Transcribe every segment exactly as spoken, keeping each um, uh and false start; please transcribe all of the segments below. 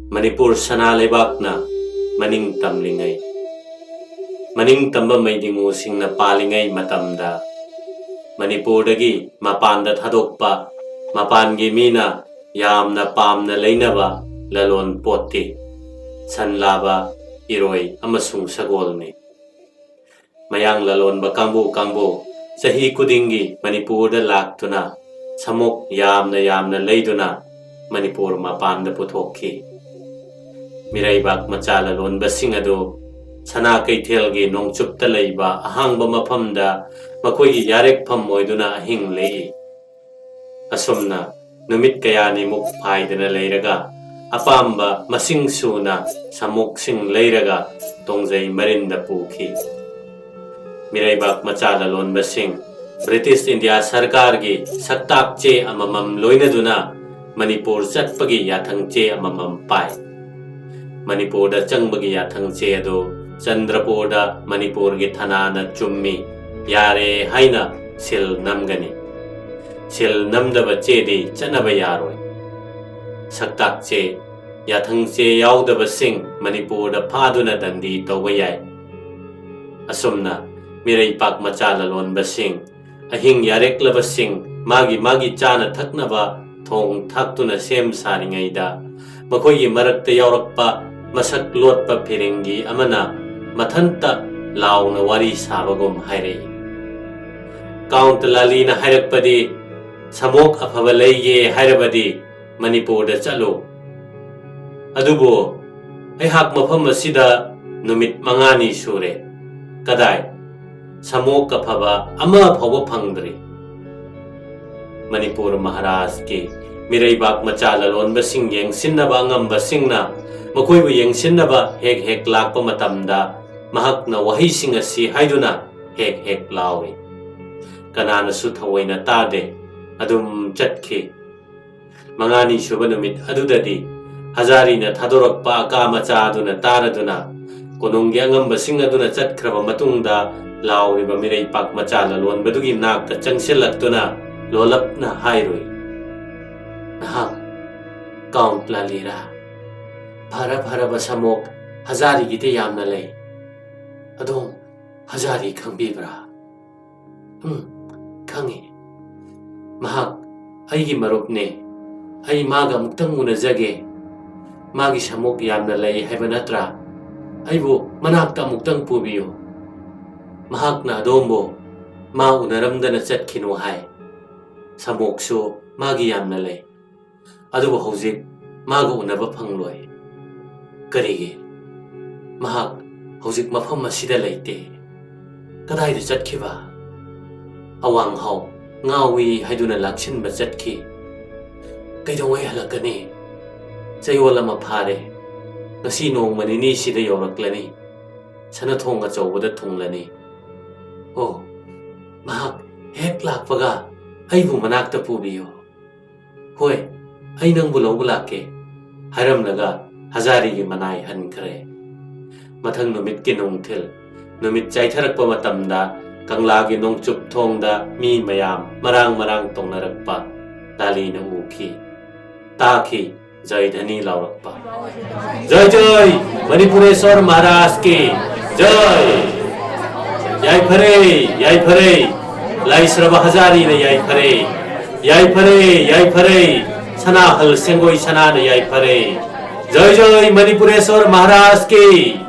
ꯃꯅꯤꯄꯨꯔ ꯁꯅꯥ ꯂꯩꯕꯥꯛꯅ ꯃꯅꯤꯡ ꯇꯝꯂꯤꯉꯩ, ꯃꯅꯤꯡ ꯇꯝꯕ ꯃꯩꯗꯤꯡꯉꯨꯁꯤꯡꯅ ꯄꯥꯜꯂꯤꯉꯩ ꯃꯇꯝꯗ, ꯃꯅꯤꯄꯨꯔꯗꯒꯤ ꯃꯄꯥꯟꯗ ꯊꯥꯗꯣꯛꯄ ꯃꯄꯥꯟꯒꯤ ꯃꯤꯅ ꯌꯥꯝꯅ ꯄꯥꯝꯅ ꯂꯩꯅꯕ ꯂꯂꯣꯟ ꯄꯣꯠꯇꯤ ꯁꯟ ꯂꯥꯕ, ꯏꯔꯣꯏ ꯑꯃꯁꯨꯡ ꯁꯒꯣꯜꯅꯤ꯫ ꯃꯌꯥꯡ ꯂꯂꯣꯟꯕ ꯀꯥꯡꯕꯨ ꯀꯥꯡꯕꯨ ꯆꯍꯤ ꯈꯨꯗꯤꯡꯒꯤ ꯃꯅꯤꯄꯨꯔꯗ ꯂꯥꯛꯇꯨꯅ ꯁꯃꯨꯛ ꯌꯥꯝꯅ ꯌꯥꯝꯅ ꯂꯩꯗꯨꯅ ꯃꯅꯤꯄꯨꯔ ꯃꯄꯥꯟꯗ ꯄꯨꯊꯣꯛꯈꯤ꯫ ꯃꯤꯔꯩꯕꯥꯛ ꯃꯆꯥ ꯂꯂꯣꯟꯕꯁꯤꯡ ꯑꯗꯨ ꯁꯅꯥ ꯀꯩꯊꯦꯜꯒꯤ ꯅꯣꯡꯆꯨꯞꯇ ꯂꯩꯕ ꯑꯍꯥꯡꯕ ꯃꯐꯝꯗ ꯃꯈꯣꯏꯒꯤ ꯌꯥꯔꯦꯛꯐꯝ ꯑꯣꯏꯗꯨꯅ ꯑꯍꯤꯡ ꯂꯦꯛꯏ꯫ ꯑꯁꯨꯝꯅ ꯅꯨꯃꯤꯠ ꯀꯌꯥꯅꯤꯃꯨꯛ ꯐꯥꯏꯗꯅ ꯂꯩꯔꯒ ꯑꯄꯥꯝꯕ ꯃꯁꯤꯡ ꯁꯨꯅ ꯁꯃꯨꯛꯁꯤꯡ ꯂꯩꯔꯒ ꯇꯣꯡꯖꯩ ꯃꯔꯤꯟꯗ ꯄꯨꯈꯤ꯫ ꯃꯤꯔꯩꯕꯥꯛ ꯃꯆꯥ ꯂꯂꯣꯟꯕꯁꯤꯡ ꯕ꯭ꯔꯤꯇꯤꯁ ꯏꯟꯗꯤꯌꯥ ꯁꯔꯀꯥꯔꯒꯤ ꯁꯛꯇꯥꯛ ꯆꯦ ꯑꯃꯃꯝ ꯂꯣꯏꯅꯗꯨꯅ ꯃꯅꯤꯄꯨꯔ ꯆꯠꯄꯒꯤ ꯌꯥꯊꯪ ꯆꯦ ꯑꯃꯃꯝ ꯄꯥꯏ꯫ ꯃꯅꯤꯄꯨꯔꯗ ꯆꯪꯕꯒꯤ ꯌꯥꯊꯪ ꯆꯦ ꯑꯗꯨ ꯆꯟꯗ꯭ꯔꯄꯨꯔꯗ ꯃꯅꯤꯄꯨꯔꯒꯤ ꯊꯅꯥꯅ ꯆꯨꯝꯃꯤ, ꯌꯥꯔꯦ ꯍꯥꯏꯅ ꯁꯤꯜ ꯅꯝꯒꯅꯤ꯫ ꯁꯤꯜ ꯅꯝꯗꯕ ꯆꯦꯗꯤ ꯆꯠꯅꯕ ꯌꯥꯔꯣꯏ꯫ ꯁꯛꯇꯥꯛ ꯆꯦ, ꯌꯥꯊꯪ ꯆꯦ ꯌꯥꯎꯗꯕꯁꯤꯡ ꯃꯅꯤꯄꯨꯔꯗ ꯐꯥꯗꯨꯅ ꯗꯟꯗꯤ ꯇꯧꯕ ꯌꯥꯏ꯫ ꯑꯁꯨꯝꯅ ꯃꯤꯔꯩꯄꯥꯛ ꯃꯆꯥ ꯂꯂꯣꯟꯕꯁꯤꯡ, ꯑꯍꯤꯡ ꯌꯥꯔꯦꯛꯂꯕꯁꯤꯡ ꯃꯥꯒꯤ ꯃꯥꯒꯤ ꯆꯥꯅ ꯊꯛꯅꯕ ꯊꯣꯡ ꯊꯥꯛꯇꯨꯅ ꯁꯦꯝ ꯁꯥꯔꯤꯉꯩꯗ, ꯃꯈꯣꯏꯒꯤ ꯃꯔꯛꯇ ꯌꯥꯎꯔꯛꯄ ꯃꯁꯛ ꯂꯣꯠꯄ ꯐꯤꯔꯤꯡꯒꯤ ꯑꯃꯅ ꯃꯊꯟꯇ ꯂꯥꯎꯅ ꯋꯥꯔꯤ ꯁꯥꯕꯒꯨꯝ ꯍꯥꯏꯔꯛꯏ꯫ ꯀꯥꯎꯟꯠ ꯂꯥꯂꯤꯅ ꯍꯥꯏꯔꯛꯄꯗꯤ, "ꯁꯃꯣꯛ ꯑꯐꯕ ꯂꯩꯒꯦ ꯍꯥꯏꯔꯕꯗꯤ ꯃꯅꯤꯄꯨꯔꯗ ꯆꯠꯂꯨ꯫ ꯑꯗꯨꯕꯨ ꯑꯩꯍꯥꯛ ꯃꯐꯝ ꯑꯁꯤꯗ ꯅꯨꯃꯤꯠ ꯃꯉꯥꯅꯤ ꯁꯨꯔꯦ꯫ ꯀꯗꯥꯏ? ꯁꯃꯣꯛ ꯑꯐꯕ ꯑꯃ ꯐꯥꯎꯕ ꯐꯪꯗ꯭ꯔꯤ꯫" ꯃꯅꯤꯄꯨꯔ ꯃꯍꯥꯔꯥꯖꯀꯤ ꯃꯤꯔꯩꯕꯥꯛ ꯃꯆꯥ ꯂꯂꯣꯟꯕꯁꯤꯡ ꯌꯦꯡꯁꯤꯟꯅꯕ ꯑꯉꯝꯕꯁꯤꯡꯅ ꯃꯈꯣꯏꯕꯨ ꯌꯦꯡꯁꯤꯟꯅꯕ ꯍꯦꯛ ꯍꯦꯛ ꯂꯥꯛꯄ ꯃꯇꯝꯗ, ꯃꯍꯥꯛꯅ ꯋꯥꯍꯩꯁꯤꯡ ꯑꯁꯤ ꯍꯥꯏꯗꯨꯅ ꯍꯦꯛ ꯍꯦꯛ ꯂꯥꯎꯏ꯫ ꯀꯅꯥꯅꯁꯨ ꯊꯑꯣꯏꯅ ꯇꯥꯗꯦ꯫ ꯑꯗꯨꯝ ꯆꯠꯈꯤ꯫ ꯃꯉꯥꯅꯤ ꯁꯨꯕ ꯅꯨꯃꯤꯠ ꯑꯗꯨꯗꯗꯤ ꯍꯖꯥꯔꯤꯅ ꯊꯥꯗꯣꯔꯛꯄ ꯑꯀꯥ ꯃꯆꯥ ꯑꯗꯨꯅ ꯇꯥꯔꯗꯨꯅ, ꯀꯣꯅꯨꯡꯒꯤ ꯑꯉꯝꯕꯁꯤꯡ ꯑꯗꯨꯅ ꯆꯠꯈ꯭ꯔꯕ ꯃꯇꯨꯡꯗ, ꯂꯥꯎꯔꯤꯕ ꯃꯤꯔꯩꯄꯥꯛ ꯃꯆꯥ ꯂꯂꯣꯟꯕꯗꯨꯒꯤ ꯅꯥꯛꯇ ꯆꯪꯁꯤꯜꯂꯛꯇꯨꯅ ꯂꯣꯜꯂꯞꯅ ꯍꯥꯏꯔꯨꯏ, "ꯅꯍꯥꯛ ꯀꯥꯎꯟꯠ ꯂꯥꯂꯤꯔꯥ?" ꯐꯔ ꯐꯔꯕ ꯁꯃꯣꯛ ꯍꯖꯥꯔꯤꯒꯤꯗꯤ ꯌꯥꯝꯅ ꯂꯩ꯫ ꯑꯗꯣꯝ ꯍꯖꯥꯔꯤ ꯈꯪꯕꯤꯕ꯭ꯔꯥ? ꯎꯝ, ꯈꯪꯏ꯫ ꯃꯍꯥꯛ ꯑꯩꯒꯤ ꯃꯔꯨꯞꯅꯦ꯫ ꯑꯩ ꯃꯥꯒ ꯑꯃꯨꯛꯇꯪ ꯎꯅꯖꯒꯦ꯫ ꯃꯥꯒꯤ ꯁꯃꯣꯛ ꯌꯥꯝꯅ ꯂꯩ ꯍꯥꯏꯕ ꯅꯠꯇ꯭ꯔꯥ? ꯑꯩꯕꯨ ꯃꯅꯥꯛꯇ ꯑꯃꯨꯛꯇꯪ ꯄꯨꯕꯤꯌꯨ꯫ ꯃꯍꯥꯛꯅ ꯑꯗꯣꯝꯕꯨ ꯃꯥ ꯎꯅꯔꯝꯗꯅ ꯆꯠꯈꯤꯅꯨ ꯍꯥꯏ꯫ ꯁꯃꯣꯛꯁꯨ ꯃꯥꯒꯤ ꯌꯥꯝꯅ ꯂꯩ꯫ ꯑꯗꯨꯕꯨ ꯍꯧꯖꯤꯛ ꯃꯥꯒ ꯎꯅꯕ ꯐꯪꯂꯣꯏ꯫ ꯀꯔꯤꯒꯤ? ꯃꯍꯥꯛ ꯍꯧꯖꯤꯛ ꯃꯐꯝ ꯑꯁꯤꯗ ꯂꯩꯇꯦ꯫ ꯀꯗꯥꯏꯗ ꯆꯠꯈꯤꯕ? ꯑꯋꯥꯡꯍꯥꯎ ꯉꯥꯎꯏ ꯍꯥꯏꯗꯨꯅ ꯂꯥꯛꯁꯤꯟꯕ ꯆꯠꯈꯤ꯫ ꯀꯩꯗꯧꯉꯩ ꯍꯜꯂꯛꯀꯅꯤ? ꯆꯌꯣꯜ ꯑꯃ ꯐꯥꯔꯦ꯫ ꯉꯁꯤ ꯅꯣꯡꯃ ꯅꯤꯅꯤ ꯁꯤꯗ ꯌꯧꯔꯛꯂꯅꯤ꯫ ꯁꯅꯥꯊꯣꯡ ꯑꯆꯧꯕꯗ ꯊꯨꯡꯂꯅꯤ꯫ ꯑꯣ, ꯃꯍꯥꯛ ꯍꯦꯛ ꯂꯥꯛꯄꯒ ꯑꯩꯕꯨ ꯃꯅꯥꯛꯇ ꯄꯨꯕꯤꯌꯨ꯫ ꯍꯣꯏ, ꯑꯩ ꯅꯪꯕꯨ ꯂꯧꯕ ꯂꯥꯛꯀꯦ, ꯍꯥꯏꯔꯝꯂꯒ ꯍꯖꯥꯔꯤꯒꯤ ꯃꯅꯥꯏ ꯍꯟꯈ꯭ꯔꯦ꯫ ꯃꯊꯪ ꯅꯨꯃꯤꯠꯀꯤ ꯅꯨꯡꯊꯤꯜ, ꯅꯨꯃꯤꯠ ꯆꯥꯏꯊꯔꯛꯄ ꯃꯇꯝꯗ ꯀꯪꯂꯥꯒꯤ ꯅꯣꯡꯆꯨꯞ ꯊꯣꯡꯗ ꯃꯤ ꯃꯌꯥꯝ ꯃꯔꯥꯡ ꯃꯔꯥꯡ ꯇꯧꯅꯔꯛꯄ ꯂꯥꯂꯤꯅ ꯎꯈꯤ, ꯇꯥꯈꯤ꯫ ꯖꯩꯙꯅꯤ ꯂꯥꯎꯔꯛꯄ꯫ ꯖꯩ ꯖꯩ ꯃꯅꯤꯄꯨꯔꯦꯁꯣꯔ ꯃꯍꯥꯔꯥꯖ ꯀꯤ ꯖꯩ꯫ ꯌꯥꯏꯐꯔꯦ, ꯌꯥꯏꯐꯔꯦ꯫ ꯂꯥꯏꯁ꯭ꯔꯕ ꯍꯖꯥꯔꯤꯅ ꯌꯥꯏꯐꯔꯦ꯫ ꯌꯥꯏꯐꯔꯦ, ꯌꯥꯏꯐꯔꯦ꯫ ꯁꯅꯥꯍꯜ ꯁꯦꯡꯒꯣꯏ ꯁꯅꯥꯅ ꯌꯥꯏꯐꯔꯦ꯫ ꯖꯩ ꯖꯩ ꯃꯅꯤꯄꯨꯔꯦꯁꯣꯔ ꯃꯍꯥꯔꯥꯖ ꯀꯤ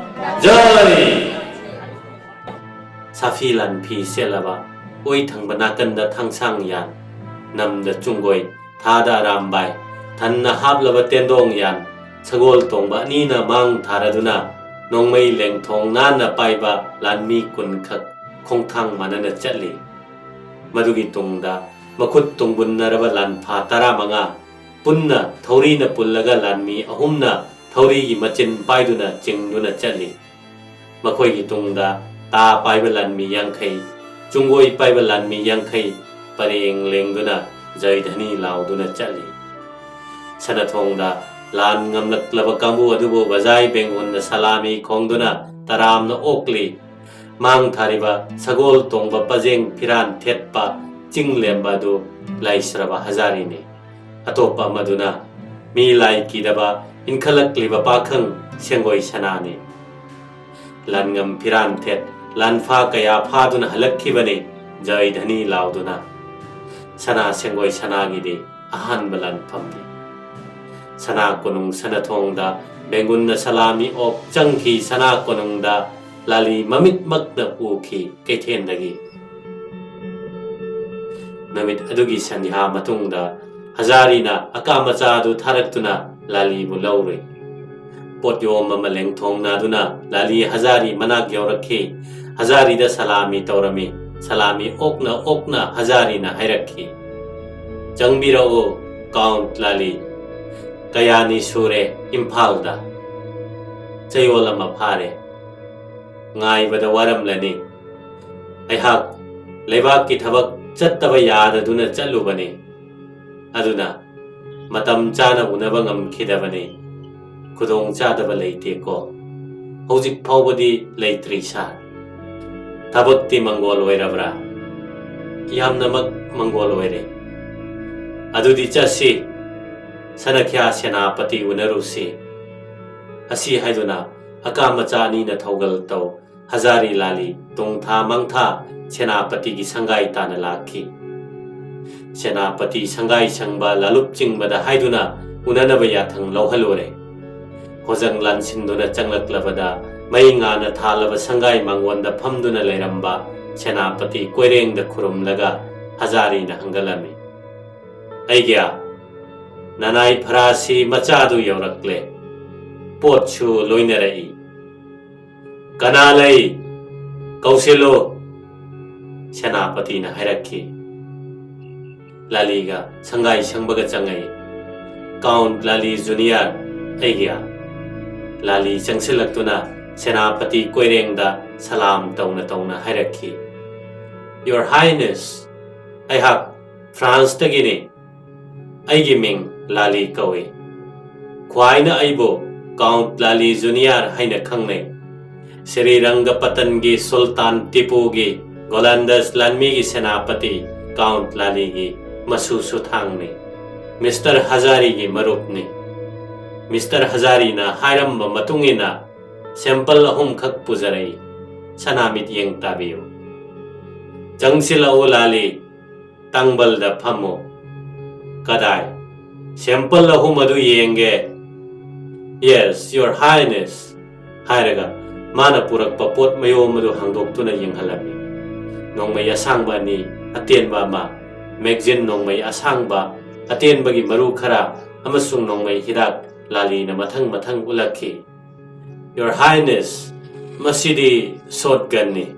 ꯖꯩ꯫ ꯁꯥꯐꯤ ꯂꯥꯟꯐꯤ ꯁꯦꯠꯂꯕ ꯑꯣꯏ ꯊꯪꯕ ꯅꯥꯀꯟꯗ ꯊꯥꯡꯁꯥꯡ ꯌꯥꯟ, ꯅꯝꯗ ꯆꯨꯡꯒꯣꯏ, ꯊꯥꯗ ꯑꯔꯥꯝꯕꯥꯏ, ꯊꯟꯅ ꯍꯥꯞꯂꯕ ꯇꯦꯟꯗꯣꯡ ꯌꯥꯟ, ꯁꯒꯣꯜ ꯇꯣꯡꯕ ꯑꯅꯤꯅ ꯃꯥꯡ ꯊꯥꯔꯗꯨꯅ ꯅꯣꯡꯃꯩ ꯂꯦꯡꯊꯣꯡ ꯅꯥꯟꯅ ꯄꯥꯏꯕ ꯂꯥꯟꯃꯤ ꯀꯨꯟꯈꯛ ꯈꯣꯡꯊꯥꯡ ꯃꯥꯟꯅꯅ ꯆꯠꯂꯤ꯫ ꯃꯗꯨꯒꯤ ꯇꯨꯡꯗ ꯃꯈꯨꯠ ꯇꯨꯡꯕꯨꯟꯅꯔꯕ ꯂꯥꯟꯐꯥ ꯇꯔꯥꯃꯉꯥ, ꯄꯨꯟꯅ ꯊꯧꯔꯤꯅ ꯄꯨꯜꯂꯒ ꯂꯥꯟꯃꯤ ꯑꯍꯨꯝꯅ ꯊꯧꯔꯤꯒꯤ ꯃꯆꯤꯟ ꯄꯥꯏꯗꯨꯅ ꯆꯤꯡꯗꯨꯅ ꯆꯠꯂꯤ꯫ ꯃꯈꯣꯏꯒꯤ ꯇꯨꯡꯗ ꯇꯥ ꯄꯥꯏꯕ ꯂꯥꯟꯃꯤ ꯌꯥꯡꯈꯩ, ꯆꯨꯡꯒꯣꯏ ꯄꯥꯏꯕ ꯂꯥꯟꯃꯤ ꯌꯥꯡꯈꯩ ꯄꯔꯦꯡ ꯂꯦꯡꯗꯨꯅ ꯖꯩꯙꯅꯤ ꯂꯥꯎꯗꯨꯅ ꯆꯠꯂꯤ꯫ ꯁꯅꯊꯣꯡꯗ ꯂꯥꯟ ꯉꯝꯂꯛꯂꯕ ꯀꯥꯡꯕꯨ ꯑꯗꯨꯕꯨ ꯕꯖꯥꯏ ꯕꯦꯡꯒꯨꯟꯗ ꯁꯂꯥꯃꯤ ꯈꯣꯡꯗꯨꯅ ꯇꯔꯥꯝꯅ ꯑꯣꯛꯂꯤ꯫ ꯃꯥꯡ ꯊꯥꯔꯤꯕ ꯁꯒꯣꯜ ꯇꯣꯡꯕ ꯄꯖꯦꯡ ꯐꯤꯔꯥꯟ ꯊꯦꯠꯄ ꯆꯤꯡ ꯂꯦꯝꯕ ꯑꯗꯨ ꯂꯥꯏꯁ꯭ꯔꯕ ꯍꯖꯥꯔꯤꯅꯤ꯫ ꯑꯇꯣꯞꯄ ꯑꯃꯗꯨꯅ ꯃꯤ ꯂꯥꯏ ꯀꯤꯗꯕ ꯏꯟꯈꯠꯂꯛꯂꯤꯕ ꯄꯥꯈꯪ ꯁꯦꯡꯒꯣꯏ ꯁꯅꯥꯅꯤ꯫ ꯂꯥꯟꯉꯝ ꯐꯤꯔꯥꯟ ꯊꯦꯠ, ꯂꯥꯟꯐꯥ ꯀꯌꯥ ꯐꯥꯗꯨꯅ ꯍꯜꯂꯛꯈꯤꯕꯅꯤ, ꯖꯌ ꯙꯅꯤ ꯂꯥꯎꯗꯨꯅ꯫ ꯁꯅꯥ ꯁꯦꯡꯒꯣꯏ ꯁꯅꯥꯒꯤꯗꯤ ꯑꯍꯥꯟꯕ ꯂꯥꯟꯐꯝꯅꯤ꯫ ꯁꯅꯥ ꯀꯣꯅꯨꯡ ꯁꯅꯥꯊꯣꯡꯗ ꯕꯦꯡꯒꯨꯟꯅ ꯁꯂꯥꯃꯤ ꯑꯣꯛ ꯆꯪꯈꯤ꯫ ꯁꯅꯥ ꯀꯣꯅꯨꯡꯗ ꯂꯥꯂꯤ ꯃꯃꯤꯠꯃꯛꯅ ꯎꯈꯤ ꯀꯩꯊꯦꯜꯗꯒꯤ꯫ ꯅꯨꯃꯤꯠ ꯑꯗꯨꯒꯤ ꯁꯟꯙ꯭ꯌꯥ ꯃꯇꯨꯡꯗ ꯍꯖꯥꯔꯤꯅ ꯑꯀꯥ ꯃꯆꯥ ꯑꯗꯨ ꯊꯥꯔꯛꯇꯨꯅ ꯂꯥꯂꯤꯕꯨ ꯂꯧꯔꯨꯏ꯫ ꯄꯣꯠꯌꯣꯝ ꯑꯃ ꯂꯦꯡꯊꯣꯡꯅꯗꯨꯅ ꯂꯥꯂꯤ ꯍꯖꯥꯔꯤ ꯃꯅꯥꯛ ꯌꯧꯔꯛꯈꯤ꯫ ꯍꯖꯥꯔꯤꯗ ꯁꯂꯥꯃꯤ ꯇꯧꯔꯝꯃꯤ꯫ ꯁꯂꯥꯃꯤ ꯑꯣꯛꯅ ꯑꯣꯛꯅ ꯍꯖꯥꯔꯤꯅ ꯍꯥꯏꯔꯛꯈꯤ, "ꯆꯪꯕꯤꯔꯛꯎ, ꯀꯥꯎꯟꯠ ꯂꯥꯂꯤ꯫ ꯀꯌꯥꯅꯤ ꯁꯨꯔꯦ ꯏꯝꯐꯥꯜꯗ? ꯆꯌꯣꯜ ꯑꯃ ꯐꯥꯔꯦ꯫ ꯉꯥꯏꯕꯗ ꯋꯥꯔꯝꯂꯅꯤ꯫ ꯑꯩꯍꯥꯛ ꯂꯩꯕꯥꯛꯀꯤ ꯊꯕꯛ ꯆꯠꯇꯕ ꯌꯥꯗꯗꯨꯅ ꯆꯠꯂꯨꯕꯅꯤ꯫ ꯑꯗꯨꯅ ꯃꯇꯝ ꯆꯥꯅ ꯎꯅꯕ ꯉꯝꯈꯤꯗꯕꯅꯤ꯫ ꯈꯨꯗꯣꯡ ꯆꯥꯗꯕ ꯂꯩꯇꯦꯀꯣ?" "ꯍꯧꯖꯤꯛ ꯐꯥꯎꯕꯗꯤ ꯂꯩꯇ꯭ꯔꯤ, ꯁꯥꯔ꯫" "ꯊꯕꯛꯇꯤ ꯃꯪꯒꯣꯜ ꯑꯣꯏꯔꯕ꯭ꯔꯥ?" "ꯌꯥꯝꯅꯃꯛ ꯃꯪꯒꯣꯜ ꯑꯣꯏꯔꯦ꯫" "ꯑꯗꯨꯗꯤ ꯆꯠꯁꯤ, ꯁꯅꯈ꯭ꯌꯥ ꯁꯦꯅꯥꯄꯇꯤ ꯎꯅꯔꯨꯁꯤ꯫" ꯑꯁꯤ ꯍꯥꯏꯗꯨꯅ ꯑꯀꯥ ꯃꯆꯥ ꯑꯅꯤꯅ ꯊꯧꯒꯜ ꯇꯧ ꯍꯖꯥꯔꯤ ꯂꯥꯂꯤ ꯇꯣꯡꯊꯥ ꯃꯥꯡꯊꯥ ꯁꯦꯅꯥꯄꯇꯤꯒꯤ ꯁꯪꯒꯥꯏ ꯇꯥꯅ ꯂꯥꯛꯈꯤ꯫ ꯁꯦꯅꯥꯄꯇꯤ ꯁꯪꯒꯥꯏ ꯁꯪꯕ ꯂꯥꯂꯨꯞ ꯆꯤꯡꯕꯗ ꯍꯥꯏꯗꯨꯅ ꯎꯅꯅꯕ ꯌꯥꯊꯪ ꯂꯧꯍꯜꯂꯨꯔꯦ꯫ ꯍꯣꯖꯪ ꯂꯥꯟꯁꯤꯟꯗꯨꯅ ꯆꯪꯂꯛꯂꯕꯗ ꯃꯩ ꯉꯥꯅ ꯊꯥꯜꯂꯕ ꯁꯪꯒꯥꯏ ꯃꯥꯡꯒꯣꯟꯗ ꯐꯝꯗꯨꯅ ꯂꯩꯔꯝꯕ ꯁꯦꯅꯥꯄꯇꯤ ꯀꯣꯏꯔꯦꯡꯗ ꯈꯨꯔꯨꯝꯂꯒ ꯍꯖꯥꯔꯤꯅ ꯍꯪꯒꯠꯂꯝꯃꯤ, "ꯑꯩꯒ꯭ꯌꯥ, ꯅꯅꯥꯏ ꯐꯔꯥꯁꯤ ꯃꯆꯥꯗꯨ ꯌꯧꯔꯛꯂꯦ꯫ ꯄꯣꯠꯁꯨ ꯂꯣꯏꯅꯔꯛꯏ꯫ ꯀꯅꯥ ꯂꯩ? ꯀꯧꯁꯤꯜꯂꯨ꯫" ꯁꯦꯅꯥꯄꯇꯤꯅ ꯍꯥꯏꯔꯛꯈꯤ꯫ ꯂꯥꯂꯤꯒ ꯁꯪꯒꯥꯏ ꯁꯪꯕꯒ ꯆꯪꯉꯛꯏ꯫ "ꯀꯥꯎꯟꯠ ꯂꯥꯂꯤ ꯖꯨꯅꯤꯌꯔ, ꯑꯩꯒꯤ"꯫ ꯂꯥꯂꯤ ꯆꯪꯁꯤꯜꯂꯛꯇꯨꯅ ꯁꯦꯅꯥꯄꯇꯤ ꯀꯣꯏꯔꯦꯡꯗ ꯁꯂꯥꯝ ꯇꯧꯅ ꯇꯧꯅ ꯍꯥꯏꯔꯛꯈꯤ, "Your Highness, ꯑꯩꯍꯥꯛ ꯐ꯭ꯔꯥꯟꯁꯇꯒꯤꯅꯤ꯫ ꯑꯩꯒꯤ ꯃꯤꯡ ꯂꯥꯂꯤ ꯀꯧꯏ꯫ ꯈ꯭ꯋꯥꯏꯅ ꯑꯩꯕꯨ ꯀꯥꯎꯟꯠ ꯂꯥꯂꯤ ꯖꯨꯅꯤꯌꯔ ꯍꯥꯏꯅ ꯈꯪꯅꯩ꯫ ꯁ꯭ꯔꯤ ꯔꯪꯒꯄꯇꯟꯒꯤ ꯁꯨꯜꯇꯥꯟ ꯇꯤꯄꯨꯒꯤ ꯒꯣꯂꯟꯗꯁ ꯂꯥꯟꯃꯤꯒꯤ ꯁꯦꯅꯥꯄꯇꯤ ꯀꯥꯎꯟꯠ ꯂꯥꯂꯤꯒꯤ ꯃꯁꯨ ꯁꯨꯊꯥꯡꯅꯤ꯫ ꯃꯤꯁꯇꯔ ꯍꯖꯥꯔꯤꯒꯤ ꯃꯔꯨꯞꯅꯤ꯫ ꯃꯤꯁꯇꯔ ꯍꯖꯥꯔꯤꯅ ꯍꯥꯏꯔꯝꯕ ꯃꯇꯨꯡ ꯏꯟꯅ ꯁꯦꯝꯄꯜ ꯑꯍꯨꯝꯈꯛ ꯄꯨꯖꯔꯛꯏ꯫ ꯁꯅꯥ ꯃꯤꯠꯌꯦꯡ ꯇꯥꯕꯤꯌꯨ꯫ ꯆꯪꯁꯤꯜꯂꯛꯎ ꯂꯥꯂꯤ, ꯇꯥꯡꯕꯜꯗ ꯐꯝꯃꯨ꯫ ꯀꯗꯥꯏ? ꯁꯦꯝꯄꯜ ꯑꯍꯨꯝ ꯑꯗꯨ ꯌꯦꯡꯒꯦ꯫ Yes, your highness, ꯍꯥꯏꯔꯒ ꯃꯥꯅ ꯄꯨꯔꯛꯄ ꯄꯣꯠ ꯃꯌꯣꯝ ꯑꯗꯨ ꯍꯥꯡꯗꯣꯛꯇꯨꯅ ꯌꯦꯡꯍꯜꯂꯝꯃꯤ꯫ ꯅꯣꯡꯃꯩ ꯑꯁꯥꯡꯕ ꯑꯅꯤ, ꯑꯇꯦꯟꯕ ꯑꯃ, ꯃꯦꯒꯖꯤꯟ ꯅꯣꯡꯃꯩ ꯑꯁꯥꯡꯕ, ꯑꯇꯦꯟꯕꯒꯤ ꯃꯔꯨ ꯈꯔ ꯑꯃꯁꯨꯡ ꯅꯣꯡꯃꯩ ꯍꯤꯗꯥꯛ ꯂꯥꯂꯤꯅ ꯃꯊꯪ ꯃꯊꯪ ꯎꯠꯂꯛꯈꯤ꯫ Your highness, ꯃꯁꯤꯗꯤ ꯁꯣꯠ ꯒꯟꯅꯤ꯫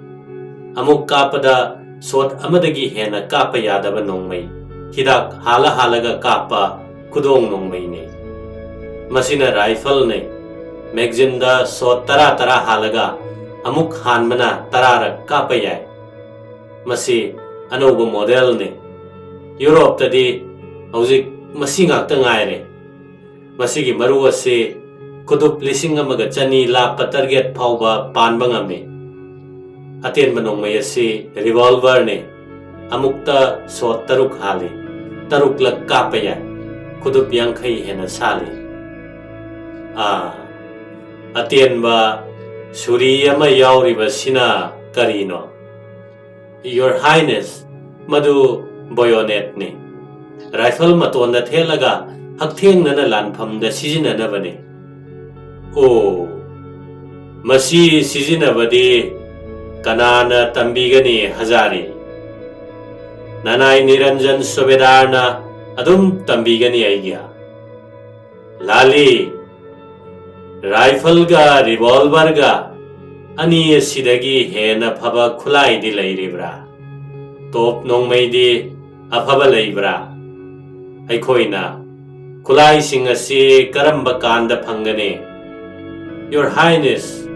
ꯑꯃꯨꯛ ꯀꯥꯞꯄꯗ ꯁꯣꯠ ꯑꯃꯗꯒꯤ ꯍꯦꯟꯅ ꯀꯥꯞꯄ ꯌꯥꯗꯕ ꯅꯣꯡꯃꯩ, ꯍꯤꯗꯥꯛ ꯍꯥꯜꯂ ꯍꯥꯜꯂꯒ ꯀꯥꯞꯄ ꯈꯨꯗꯣꯡ ꯅꯣꯡꯃꯩꯅꯤ꯫ ꯃꯁꯤꯅ ꯔꯥꯏꯐꯜꯅꯤ꯫ ꯃꯦꯒꯖꯤꯟꯗ ꯁꯣꯠ ꯇꯔꯥ ꯇꯔꯥ ꯍꯥꯜꯂꯒ ꯑꯃꯨꯛ ꯍꯥꯟꯕꯅ ꯇꯔꯥꯔꯛ ꯀꯥꯞꯄ ꯌꯥꯏ꯫ ꯃꯁꯤ ꯑꯅꯧꯕ ꯃꯣꯗꯦꯜꯅꯤ꯫ ꯌꯨꯔꯣꯞꯇꯗꯤ ꯍꯧꯖꯤꯛ ꯃꯁꯤ ꯉꯥꯛꯇ ꯉꯥꯏꯔꯦ꯫ ꯃꯁꯤꯒꯤ ꯃꯔꯨ ꯑꯁꯤ ꯈꯨꯗꯨꯞ ꯂꯤꯁꯤꯡ ꯑꯃꯒ ꯆꯅꯤ ꯂꯥꯞꯄ ꯇꯥꯔꯒꯦꯠ ꯐꯥꯎꯕ ꯄꯥꯟꯕ ꯉꯝꯃꯤ꯫ ꯑꯇꯦꯟꯕ ꯅꯣꯡꯃꯩ ꯑꯁꯤ ꯔꯤꯚꯣꯜꯚꯔꯅꯤ꯫ ꯑꯃꯨꯛꯇ ꯁꯣꯠ ꯇꯔꯨꯛ ꯍꯥꯜꯂꯤ꯫ ꯇꯔꯨꯛꯂꯛ ꯀꯥꯞꯄ ꯌꯥꯏ꯫ ꯈꯨꯗꯨꯞ ꯌꯥꯡꯈꯩ ꯍꯦꯟꯅ ꯁꯥꯜꯂꯤ꯫ ꯑꯥ, ꯑꯇꯦꯟꯕ ꯁꯨꯔꯤ ꯑꯃ ꯌꯥꯎꯔꯤꯕꯁꯤꯅ ꯀꯔꯤꯅꯣ? Your highness, ꯃꯗꯨ ꯕꯣꯌꯣꯅꯦꯠꯅꯤ꯫ ꯔꯥꯏꯐꯜ ꯃꯇꯣꯟꯗ ꯊꯦꯠꯂꯒ ꯍꯛꯊꯦꯡꯅꯅ ꯂꯥꯟꯐꯝꯗ ꯁꯤꯖꯤꯟꯅꯅꯕꯅꯤ꯫ ꯑꯣ, ꯃꯁꯤ ꯁꯤꯖꯤꯟꯅꯕꯗꯤ ꯀꯅꯥꯅ ꯇꯝꯕꯤꯒꯅꯤ, ꯍꯖꯥꯔꯤ? ꯅꯅꯥꯏ ꯅꯤꯔꯟꯖꯟ ꯁꯨꯕꯦꯗꯥꯔꯅ ꯑꯗꯨꯝ ꯇꯝꯕꯤꯒꯅꯤ ꯑꯩꯒꯤ꯫ ꯂꯥꯂꯤ, ꯔꯥꯏꯐꯜꯒ ꯔꯤꯚꯣꯜꯚꯔꯒ ꯑꯅꯤ ꯑꯁꯤꯗꯒꯤ ꯍꯦꯟꯅ ꯐꯕ ꯈꯨꯠꯂꯥꯏꯗꯤ ꯂꯩꯔꯤꯕ꯭ꯔꯥ? ꯇꯣꯞ ꯅꯣꯡꯃꯩꯗꯤ ꯑꯐꯕ ꯂꯩꯕ꯭ꯔꯥ? ꯑꯩꯈꯣꯏꯅ ꯈꯨꯠꯂꯥꯏꯁꯤꯡ ꯑꯁꯤ ꯀꯔꯝꯕ ꯀꯥꯟꯗ ꯐꯪꯒꯅꯤ? Your highness,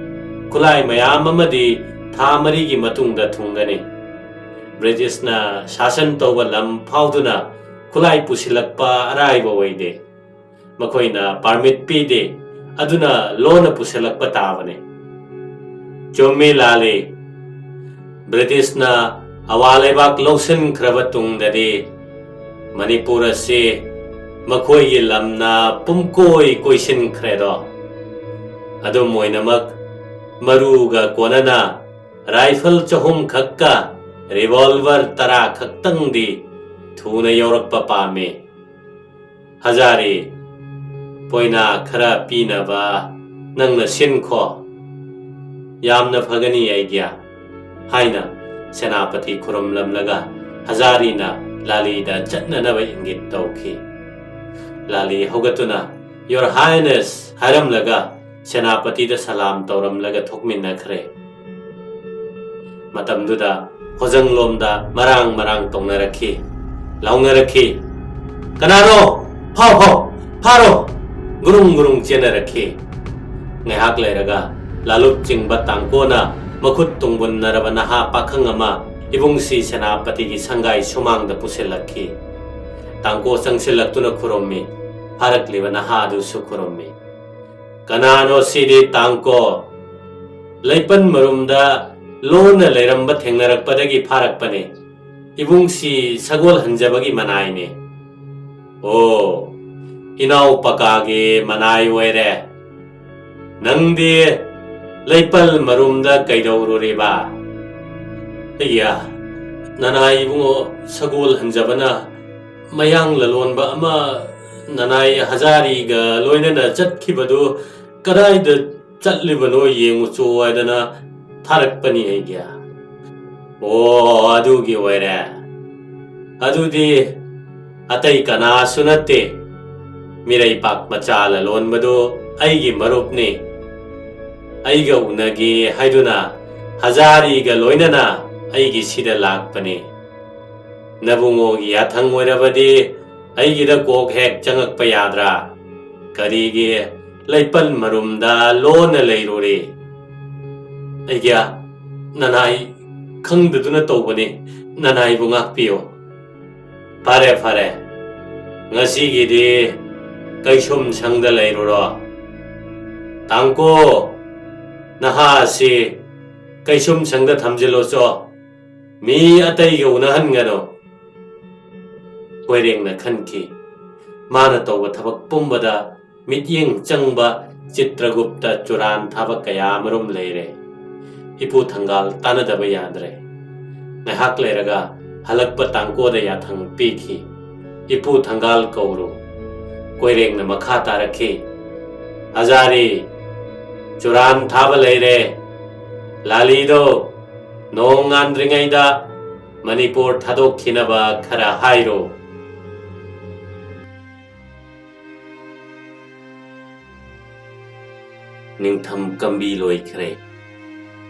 ꯈꯨꯠꯂꯥꯏ ꯃꯌꯥꯝ ꯑꯃꯗꯤ ꯊꯥ ꯃꯔꯤꯒꯤ ꯃꯇꯨꯡꯗ ꯊꯨꯡꯒꯅꯤ꯫ ꯕ꯭ꯔꯤꯇꯤꯁꯅ ꯁꯥꯁꯟ ꯇꯧꯕ ꯂꯝ ꯐꯥꯎꯗꯨꯅ ꯈꯨꯠꯂꯥꯏ ꯄꯨꯁꯤꯜꯂꯛꯄ ꯑꯔꯥꯏꯕ ꯑꯣꯏꯗꯦ꯫ ꯃꯈꯣꯏꯅ ꯄꯥꯔꯃꯤꯠ ꯄꯤꯗꯦ, ꯑꯗꯨꯅ ꯂꯣꯟꯅ ꯄꯨꯁꯤꯜꯂꯛꯄ ꯇꯥꯕꯅꯤ꯫ ꯆꯨꯝꯃꯤ ꯂꯥꯂꯤ꯫ ꯕ꯭ꯔꯤꯇꯤꯁꯅ ꯑꯋꯥ ꯂꯩꯕꯥꯛ ꯂꯧꯁꯤꯟꯈ꯭ꯔꯕ ꯇꯨꯡꯗꯗꯤ ꯃꯅꯤꯄꯨꯔ ꯑꯁꯤ ꯃꯈꯣꯏꯒꯤ ꯂꯝꯅ ꯄꯨꯝꯀꯣꯏ ꯀꯣꯏꯁꯤꯟꯈ꯭ꯔꯦꯗꯣ꯫ ꯑꯗꯨꯝ ꯑꯣꯏꯅꯃꯛ, ꯃꯔꯨꯒ ꯀꯣꯟꯅꯅ ꯔꯥꯏꯐꯜ ꯆꯍꯨꯝ ꯈꯛꯀ ꯔꯤꯚꯣꯜꯚꯔ ꯇꯔꯥ ꯈꯛꯇꯪꯗꯤ ꯊꯨꯅ ꯌꯧꯔꯛꯄ ꯄꯥꯝꯃꯤ꯫ ꯍꯖꯥꯔꯤ, ꯄꯣꯏꯅꯥ ꯈꯔ ꯄꯤꯅꯕ ꯅꯪꯅ ꯁꯤꯟꯈꯣ꯫ ꯌꯥꯝꯅ ꯐꯒꯅꯤ ꯑꯩꯒ꯭ꯌꯥ, ꯍꯥꯏꯅ ꯁꯦꯅꯥꯄꯇꯤ ꯈꯨꯔꯨꯝꯂꯝꯂꯒ ꯍꯖꯥꯔꯤꯅ ꯂꯥꯂꯤꯗ ꯆꯠꯅꯅꯕ ꯏꯪꯒꯤꯠ ꯇꯧꯈꯤ꯫ ꯂꯥꯂꯤ ꯍꯧꯒꯠꯇꯨꯅ, "Your Highness" ꯍꯥꯏꯔꯝꯂꯒ ꯁꯦꯅꯥꯄꯇꯤꯗ ꯁꯂꯥꯝ ꯇꯧꯔꯝꯂꯒ ꯊꯣꯛꯃꯤꯟꯅꯈ꯭ꯔꯦ꯫ ꯃꯇꯝꯗꯨꯗ ꯍꯣꯖꯪꯂꯣꯝꯗ ꯃꯔꯥꯡ ꯃꯔꯥꯡ ꯇꯧꯅꯔꯛꯈꯤ, ꯂꯥꯎꯅꯔꯛꯈꯤ꯫ "ꯀꯅꯥꯅꯣ? ꯐꯥꯎ, ꯐꯥꯎ, ꯐꯥꯔꯣ!" ꯒꯨꯔꯨꯡ ꯒꯨꯔꯨꯡ ꯆꯦꯟꯅꯔꯛꯈꯤ꯫ ꯉꯥꯏꯍꯥꯛ ꯂꯩꯔꯒ ꯂꯥꯂꯨꯞ ꯆꯤꯡꯕ ꯇꯥꯡꯀꯣꯅ ꯃꯈꯨꯠ ꯇꯨꯡꯕꯨꯟꯅꯔꯕ ꯅꯍꯥ ꯄꯥꯈꯪ ꯑꯃ ꯏꯕꯨꯡꯁꯤ ꯁꯦꯅꯥꯄꯇꯤꯒꯤ ꯁꯪꯒꯥꯏ ꯁꯨꯃꯥꯡꯗ ꯄꯨꯁꯤꯜꯂꯛꯈꯤ꯫ ꯇꯥꯡꯀꯣ ꯆꯪꯁꯤꯜꯂꯛꯇꯨꯅ ꯈꯨꯔꯨꯝꯃꯤ꯫ ꯐꯥꯔꯛꯂꯤꯕ ꯅꯍꯥ ꯑꯗꯨꯁꯨ ꯈꯨꯔꯨꯝꯃꯤ꯫ "ꯀꯅꯥꯅꯣ ꯁꯤꯗꯤ, ꯇꯥꯡꯀꯣ?" "ꯂꯩꯄꯟ ꯃꯔꯨꯝꯗ ꯂꯣꯟꯅ ꯂꯩꯔꯝꯕ ꯊꯦꯡꯅꯔꯛꯄꯗꯒꯤ ꯐꯥꯔꯛꯄꯅꯤ꯫ ꯏꯕꯨꯡꯁꯤ ꯁꯒꯣꯜ ꯍꯟꯖꯕꯒꯤ ꯃꯅꯥꯏꯅꯤ꯫" "ꯑꯣ, ꯏꯅꯥꯎ ꯄꯀꯥꯒꯤ ꯃꯅꯥꯏ ꯑꯣꯏꯔꯦ꯫ ꯅꯪꯗꯤ ꯂꯩꯄꯜ ꯃꯔꯨꯝꯗ ꯀꯩꯗꯧꯔꯨꯔꯤꯕ?" "ꯑꯩꯌꯥ, ꯅꯅꯥꯏ ꯏꯕꯨꯡꯉꯣ, ꯁꯒꯣꯜ ꯍꯟꯖꯕꯅ ꯃꯌꯥꯡ ꯂꯂꯣꯟꯕ ꯑꯃ ꯅꯅꯥꯏ ꯍꯖꯥꯔꯤꯒ ꯂꯣꯏꯅꯅ ꯆꯠꯈꯤꯕꯗꯨ ꯀꯗꯥꯏꯗ ꯆꯠꯂꯤꯕꯅꯣ ꯌꯦꯡꯉꯨꯆꯣ ꯍꯥꯏꯗꯅ ꯊꯥꯔꯛꯄꯅꯤ ꯑꯩꯒꯤ꯫" "ꯑꯣ, ꯑꯗꯨꯒꯤ ꯑꯣꯏꯔꯦ꯫ ꯑꯗꯨꯗꯤ ꯑꯇꯩ ꯀꯅꯥꯁꯨ ꯅꯠꯇꯦ꯫ ꯃꯤꯔꯩꯄꯥꯛ ꯃꯆꯥ ꯂꯂꯣꯟꯕꯗꯨ ꯑꯩꯒꯤ ꯃꯔꯨꯞꯅꯤ꯫ ꯑꯩꯒ ꯎꯅꯒꯦ ꯍꯥꯏꯗꯨꯅ ꯍꯖꯥꯔꯤꯒ ꯂꯣꯏꯅꯅ ꯑꯩꯒꯤ ꯁꯤꯗ ꯂꯥꯛꯄꯅꯤ꯫ ꯅꯕꯨꯡꯉꯣꯒꯤ ꯌꯥꯊꯪ ꯑꯣꯏꯔꯕꯗꯤ ꯑꯩꯒꯤꯗ ꯀꯣꯛ ꯍꯦꯛ ꯆꯪꯉꯛꯄ ꯌꯥꯗ꯭ꯔꯥ? ꯀꯔꯤꯒꯤ ꯂꯩꯄꯜ ꯃꯔꯨꯝꯗ ꯂꯣꯟꯅ ꯂꯩꯔꯨꯔꯤ?" "ꯑꯩꯒꯤ ꯅꯅꯥꯏ ꯈꯪꯗꯗꯨꯅ ꯇꯧꯕꯅꯤ꯫ ꯅꯅꯥꯏꯕꯨ ꯉꯥꯛꯄꯤꯌꯨ꯫" "ꯐꯔꯦ, ꯐꯔꯦ꯫ ꯉꯁꯤꯒꯤꯗꯤ ꯀꯩꯁꯨꯝ ꯁꯪꯗ ꯂꯩꯔꯨꯔꯣ꯫ ꯇꯥꯡꯀꯣ, ꯅꯍꯥ ꯑꯁꯤ ꯀꯩꯁꯨꯝ ꯁꯪꯗ ꯊꯝꯖꯤꯜꯂꯨꯆꯣ꯫ ꯃꯤ ꯑꯇꯩꯒ ꯎꯅꯍꯟꯒꯅꯨ꯫" ꯀꯣꯏꯔꯦꯡꯅ ꯈꯟꯈꯤ꯫ ꯃꯥꯅ ꯇꯧꯕ ꯊꯕꯛ ꯄꯨꯝꯕꯗ ꯃꯤꯠꯌꯦꯡ ꯆꯪꯕ ꯆꯤꯇ꯭ꯔꯒꯨꯞꯇ ꯆꯨꯔꯥꯟ ꯊꯥꯕ ꯀꯌꯥ ꯑꯃꯔꯣꯝ ꯂꯩꯔꯦ꯫ ꯏꯄꯨ ꯊꯪꯒꯥꯜ ꯇꯥꯟꯅꯗꯕ ꯌꯥꯗ꯭ꯔꯦ꯫ ꯉꯥꯏꯍꯥꯛ ꯂꯩꯔꯒ ꯍꯜꯂꯛꯄ ꯇꯥꯡꯀꯣꯗ ꯌꯥꯊꯪ ꯄꯤꯈꯤ꯫ "ꯏꯄꯨ ꯊꯪꯒꯥꯜ ꯀꯧꯔꯨ꯫" ꯀꯣꯏꯔꯦꯡꯅ ꯃꯈꯥ ꯇꯥꯔꯛꯈꯤ, "ꯑꯖꯥꯔꯤ, ꯆꯨꯔꯥꯟ ꯊꯥꯕ ꯂꯩꯔꯦ꯫ ꯂꯥꯂꯤꯗꯣ ꯅꯣꯡ ꯉꯥꯟꯗ꯭ꯔꯤꯉꯩꯗ ꯃꯅꯤꯄꯨꯔ ꯊꯥꯗꯣꯛꯈꯤꯅꯕ ꯈꯔ ꯍꯥꯏꯔꯣ꯫" ꯅꯤꯡꯊꯝ ꯀꯝꯕꯤ ꯂꯣꯏꯈ꯭ꯔꯦ꯫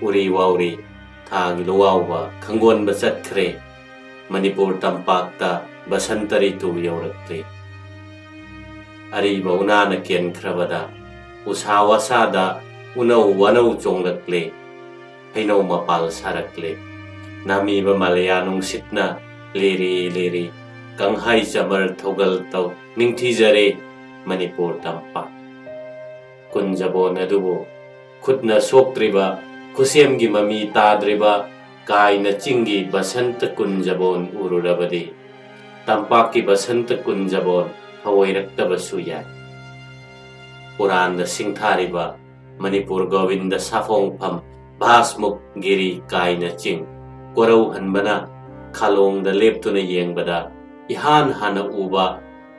ꯎꯔꯤ ꯋꯥꯎꯔꯤ ꯊꯥꯒꯤ ꯂꯨꯋꯥꯎꯕ ꯈꯪꯒꯣꯟꯕ ꯆꯠꯈ꯭ꯔꯦ꯫ ꯃꯅꯤꯄꯨꯔ ꯇꯝꯄꯥꯛꯇ ꯕꯁꯟꯇ ꯔꯤꯇꯨ ꯌꯧꯔꯛꯂꯦ꯫ ꯑꯔꯤꯕ ꯎꯅꯥꯅ ꯀꯦꯟꯈ꯭ꯔꯕꯗ ꯎꯁꯥ ꯋꯥꯁꯥꯗ ꯎꯅꯧ ꯋꯥꯅꯧ ꯆꯣꯡꯂꯛꯂꯦ꯫ ꯍꯩꯅꯧ ꯃꯄꯥꯜ ꯁꯥꯔꯛꯂꯦ꯫ ꯅꯥꯃꯤꯕ ꯃꯥꯂꯦꯌꯥ ꯅꯨꯡꯁꯤꯠꯅ ꯂꯤꯔꯤ ꯂꯤꯔꯤ ꯀꯪꯍꯥꯏ ꯆꯃꯔ ꯊꯧꯒꯜ ꯇꯧ ꯅꯤꯡꯊꯤꯖꯔꯦ ꯃꯅꯤꯄꯨꯔ ꯇꯝꯄꯥꯛ꯫ ꯀꯨꯟꯖꯕꯣꯟ ꯑꯗꯨꯕꯨ ꯈꯨꯠꯅ ꯁꯣꯛꯇ꯭ꯔꯤꯕ, ꯈꯨꯠꯁꯦꯝꯒꯤ ꯃꯃꯤ ꯇꯥꯗ꯭ꯔꯤꯕ ꯀꯥꯏꯅ ꯆꯤꯡꯒꯤ ꯕꯁꯟꯇ ꯀꯨꯟꯖꯕꯣꯟ ꯎꯔꯨꯔꯕꯗꯤ ꯇꯝꯄꯥꯛꯀꯤ ꯕꯁꯟꯇ ꯀꯨꯟꯖꯕꯣꯟ ꯊꯑꯣꯏꯔꯛꯇꯕꯁꯨ ꯌꯥꯏ꯫ ꯄꯨꯔꯥꯟꯗ ꯁꯤꯡꯊꯥꯔꯤꯕ ꯃꯅꯤꯄꯨꯔ ꯒꯣꯕꯤꯟꯗ ꯁꯥꯐꯣꯡꯐꯝ, ꯚꯥꯁꯃꯨꯛ ꯒꯤꯔꯤ ꯀꯥꯏꯅ ꯆꯤꯡ ꯀꯣꯔꯧꯍꯟꯕꯅ ꯈꯥꯂꯣꯡꯗ ꯂꯦꯞꯇꯨꯅ ꯌꯦꯡꯕꯗ ꯏꯍꯥꯟ ꯍꯥꯟꯅ ꯎꯕ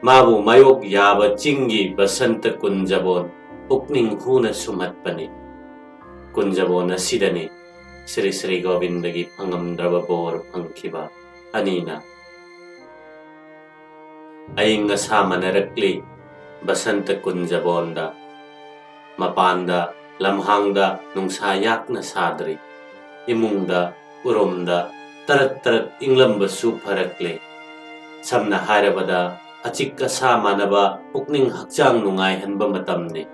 ꯃꯥꯕꯨ ꯃꯥꯌꯣꯛ ꯌꯥꯕ ꯆꯤꯡꯒꯤ ꯕꯁꯟꯇ ꯀꯨꯟꯖꯕꯣꯟ ꯄꯨꯛꯅꯤꯡ ꯍꯨꯅ ꯁꯨꯝꯍꯠꯄꯅꯤ꯫ ꯀꯨꯟꯖꯕꯣꯟ ꯑꯁꯤꯗꯅꯤ ꯁ꯭ꯔꯤ ꯁ꯭ꯔꯤ ꯒꯣꯕꯤꯟꯗꯒꯤ ꯐꯪꯉꯝꯗ꯭ꯔꯕ ꯕꯣꯔ ꯐꯪꯈꯤꯕ ꯑꯅꯤꯅ꯫ ꯑꯏꯪ ꯑꯁꯥ ꯃꯥꯟꯅꯔꯛꯂꯤ ꯕꯁꯟꯇ ꯀꯨꯟꯖꯕꯣꯟꯗ꯫ ꯃꯄꯥꯟꯗ ꯂꯝꯍꯥꯡꯗ ꯅꯨꯡꯁꯥ ꯌꯥꯛꯅ ꯁꯥꯗ꯭ꯔꯤ꯫ ꯏꯃꯨꯡꯗ ꯎꯔꯨꯝꯗ ꯇꯔꯠ ꯇꯔꯠ ꯏꯪꯂꯝꯕꯁꯨ ꯐꯔꯛꯂꯦ꯫ ꯁꯝꯅ ꯍꯥꯏꯔꯕꯗ ꯑꯆꯤꯛ ꯑꯁꯥ ꯃꯥꯟꯅꯕ ꯄꯨꯛꯅꯤꯡ ꯍꯛꯆꯥꯡ ꯅꯨꯡꯉꯥꯏꯍꯟꯕ ꯃꯇꯝꯅꯤ꯫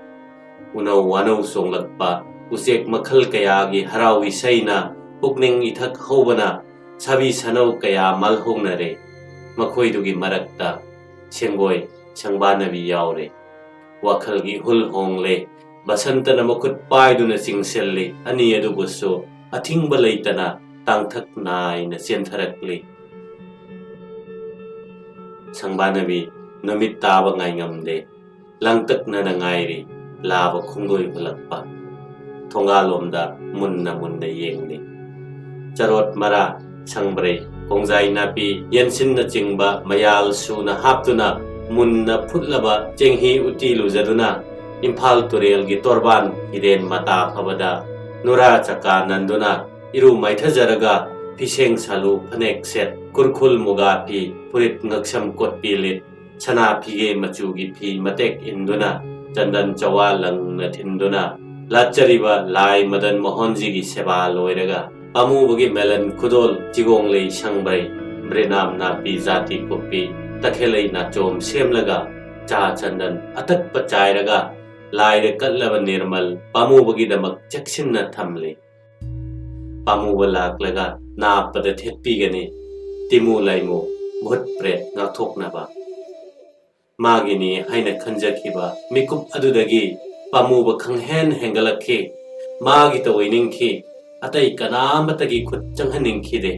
ꯎꯅꯧ ꯋꯥꯅꯧ ꯆꯣꯡꯂꯛꯄ ꯎꯆꯦꯛ ꯃꯈꯜ ꯀꯌꯥꯒꯤ ꯍꯔꯥꯎ ꯏꯁꯩꯅ ꯄꯨꯛꯅꯤꯡ ꯏꯊꯛ ꯍꯧꯕꯅ ꯁꯥꯕꯤ ꯁꯥꯅꯧ ꯀꯌꯥ ꯃꯥꯜꯍꯧꯅꯔꯦ꯫ ꯃꯈꯣꯏꯗꯨꯒꯤ ꯃꯔꯛꯇ ꯁꯦꯡꯒꯣꯏ ꯁꯪꯕꯥꯅꯕꯤ ꯌꯥꯎꯔꯦ꯫ ꯋꯥꯈꯜꯒꯤ ꯍꯨꯜ ꯍꯣꯡꯂꯦ꯫ ꯕꯁꯟꯇꯅ ꯃꯈꯨꯠ ꯄꯥꯏꯗꯨꯅ ꯆꯤꯡꯁꯤꯜꯂꯤ꯫ ꯑꯅꯤ ꯑꯗꯨꯕꯨꯁꯨ ꯑꯊꯤꯡꯕ ꯂꯩꯇꯅ ꯇꯥꯡꯊꯛ ꯅꯥꯏꯅ ꯆꯦꯟꯊꯔꯛꯂꯤ꯫ ꯁꯪꯕꯥꯅꯕꯤ ꯅꯨꯃꯤꯠ ꯇꯥꯕ ꯉꯥꯏꯉꯝꯗꯦ꯫ ꯂꯥꯡꯇꯛꯅꯅ ꯉꯥꯏꯔꯤ ꯂꯥꯕ ꯈꯣꯡꯗꯣꯏ ꯍꯨꯜꯂꯛꯄ꯫ ꯊꯣꯡꯒꯥꯜꯂꯣꯝꯗ ꯃꯨꯟꯅ ꯃꯨꯟꯅ ꯌꯦꯡꯂꯤ꯫ ꯆꯔꯣꯠ ꯃꯔꯥ, ꯁꯪꯕ꯭ꯔꯩ, ꯀꯣꯡꯖꯥꯏ ꯅꯥꯄꯤ, ꯌꯦꯟꯁꯤꯟꯅꯆꯤꯡꯕ ꯃꯌꯥꯜ ꯁꯨꯅ ꯍꯥꯞꯇꯨꯅ ꯃꯨꯟꯅ ꯐꯨꯠꯂꯕ ꯆꯦꯡꯍꯤ ꯎꯇꯤ ꯂꯨꯖꯗꯨꯅ ꯏꯝꯐꯥꯜ ꯇꯨꯔꯦꯜꯒꯤ ꯇꯣꯔꯕꯥꯟ ꯍꯤꯔꯦꯟ ꯃꯇꯥ ꯐꯕꯗ ꯅꯨꯔꯥ ꯆꯀꯥ ꯅꯟꯗꯨꯅ ꯏꯔꯨ ꯃꯥꯏꯊꯖꯔꯒ ꯐꯤꯁꯦꯡ ꯁꯥꯂꯨ ꯐꯅꯦꯛ ꯁꯦꯠ, ꯈꯨꯔꯈꯨꯜ ꯃꯨꯒꯥ ꯐꯤ, ꯐꯨꯔꯤꯠ ꯉꯛꯁꯝ ꯀꯣꯠꯄꯤ ꯂꯤꯠ, ꯁꯅꯥ ꯐꯤꯒꯦ ꯃꯆꯨꯒꯤ ꯐꯤ ꯃꯇꯦꯛ ꯏꯟꯗꯨꯅ ꯆꯟꯗꯟ ꯆꯋꯥ ꯂꯪꯅ ꯊꯤꯟꯗꯨꯅ ꯂꯥꯠꯆꯔꯤꯕ ꯂꯥꯏ ꯃꯗꯟ ꯃꯣꯍꯟꯖꯤꯒꯤ ꯁꯦꯕꯥ ꯂꯣꯏꯔꯒ ꯄꯥꯝꯃꯨꯕꯒꯤ ꯃꯦꯂꯟ ꯈꯨꯗꯣꯜ ꯆꯤꯒꯣꯡꯂꯩ ꯁꯪꯕ꯭ꯔꯩ ꯕ꯭ꯔꯤꯅꯥꯝ ꯅꯥꯄꯤ ꯖꯥꯇꯤ ꯀꯨꯞꯄꯤ ꯇꯈꯦꯂꯩ ꯅꯥꯆꯣꯝ ꯁꯦꯝꯂꯒ ꯆꯥ ꯆꯟꯗꯟ ꯑꯇꯛꯄ ꯆꯥꯏꯔꯒ ꯂꯥꯏꯗ ꯀꯠꯂꯕ ꯅꯤꯔꯃꯜ ꯄꯥꯝꯃꯨꯕꯒꯤꯗꯃꯛ ꯆꯦꯛꯁꯤꯟꯅ ꯊꯝꯂꯤ꯫ ꯄꯥꯝꯃꯨꯕ ꯂꯥꯛꯂꯒ ꯅꯥꯞꯄꯗ ꯊꯦꯠꯄꯤꯒꯅꯤ꯫ ꯇꯤꯃꯨ ꯂꯥꯏꯃꯨ, ꯚꯨꯠ ꯄ꯭ꯔꯦꯠ ꯉꯥꯛꯊꯣꯛꯅꯕ꯫ ꯃꯥꯒꯤꯅꯤ ꯍꯥꯏꯅ ꯈꯟꯖꯈꯤꯕ ꯃꯤꯀꯨꯞ ꯑꯗꯨꯗꯒꯤ ꯄꯥꯝꯃꯨꯕ ꯈꯪꯍꯦꯟ ꯍꯦꯟꯒꯠꯂꯛꯈꯤ꯫ ꯃꯥꯒꯤꯇ ꯑꯣꯏꯅꯤꯡꯈꯤ꯫ ꯑꯇꯩ ꯀꯅꯥꯃꯠꯇꯒꯤ ꯈꯨꯠ ꯆꯪꯍꯟꯅꯤꯡꯈꯤꯗꯦ꯫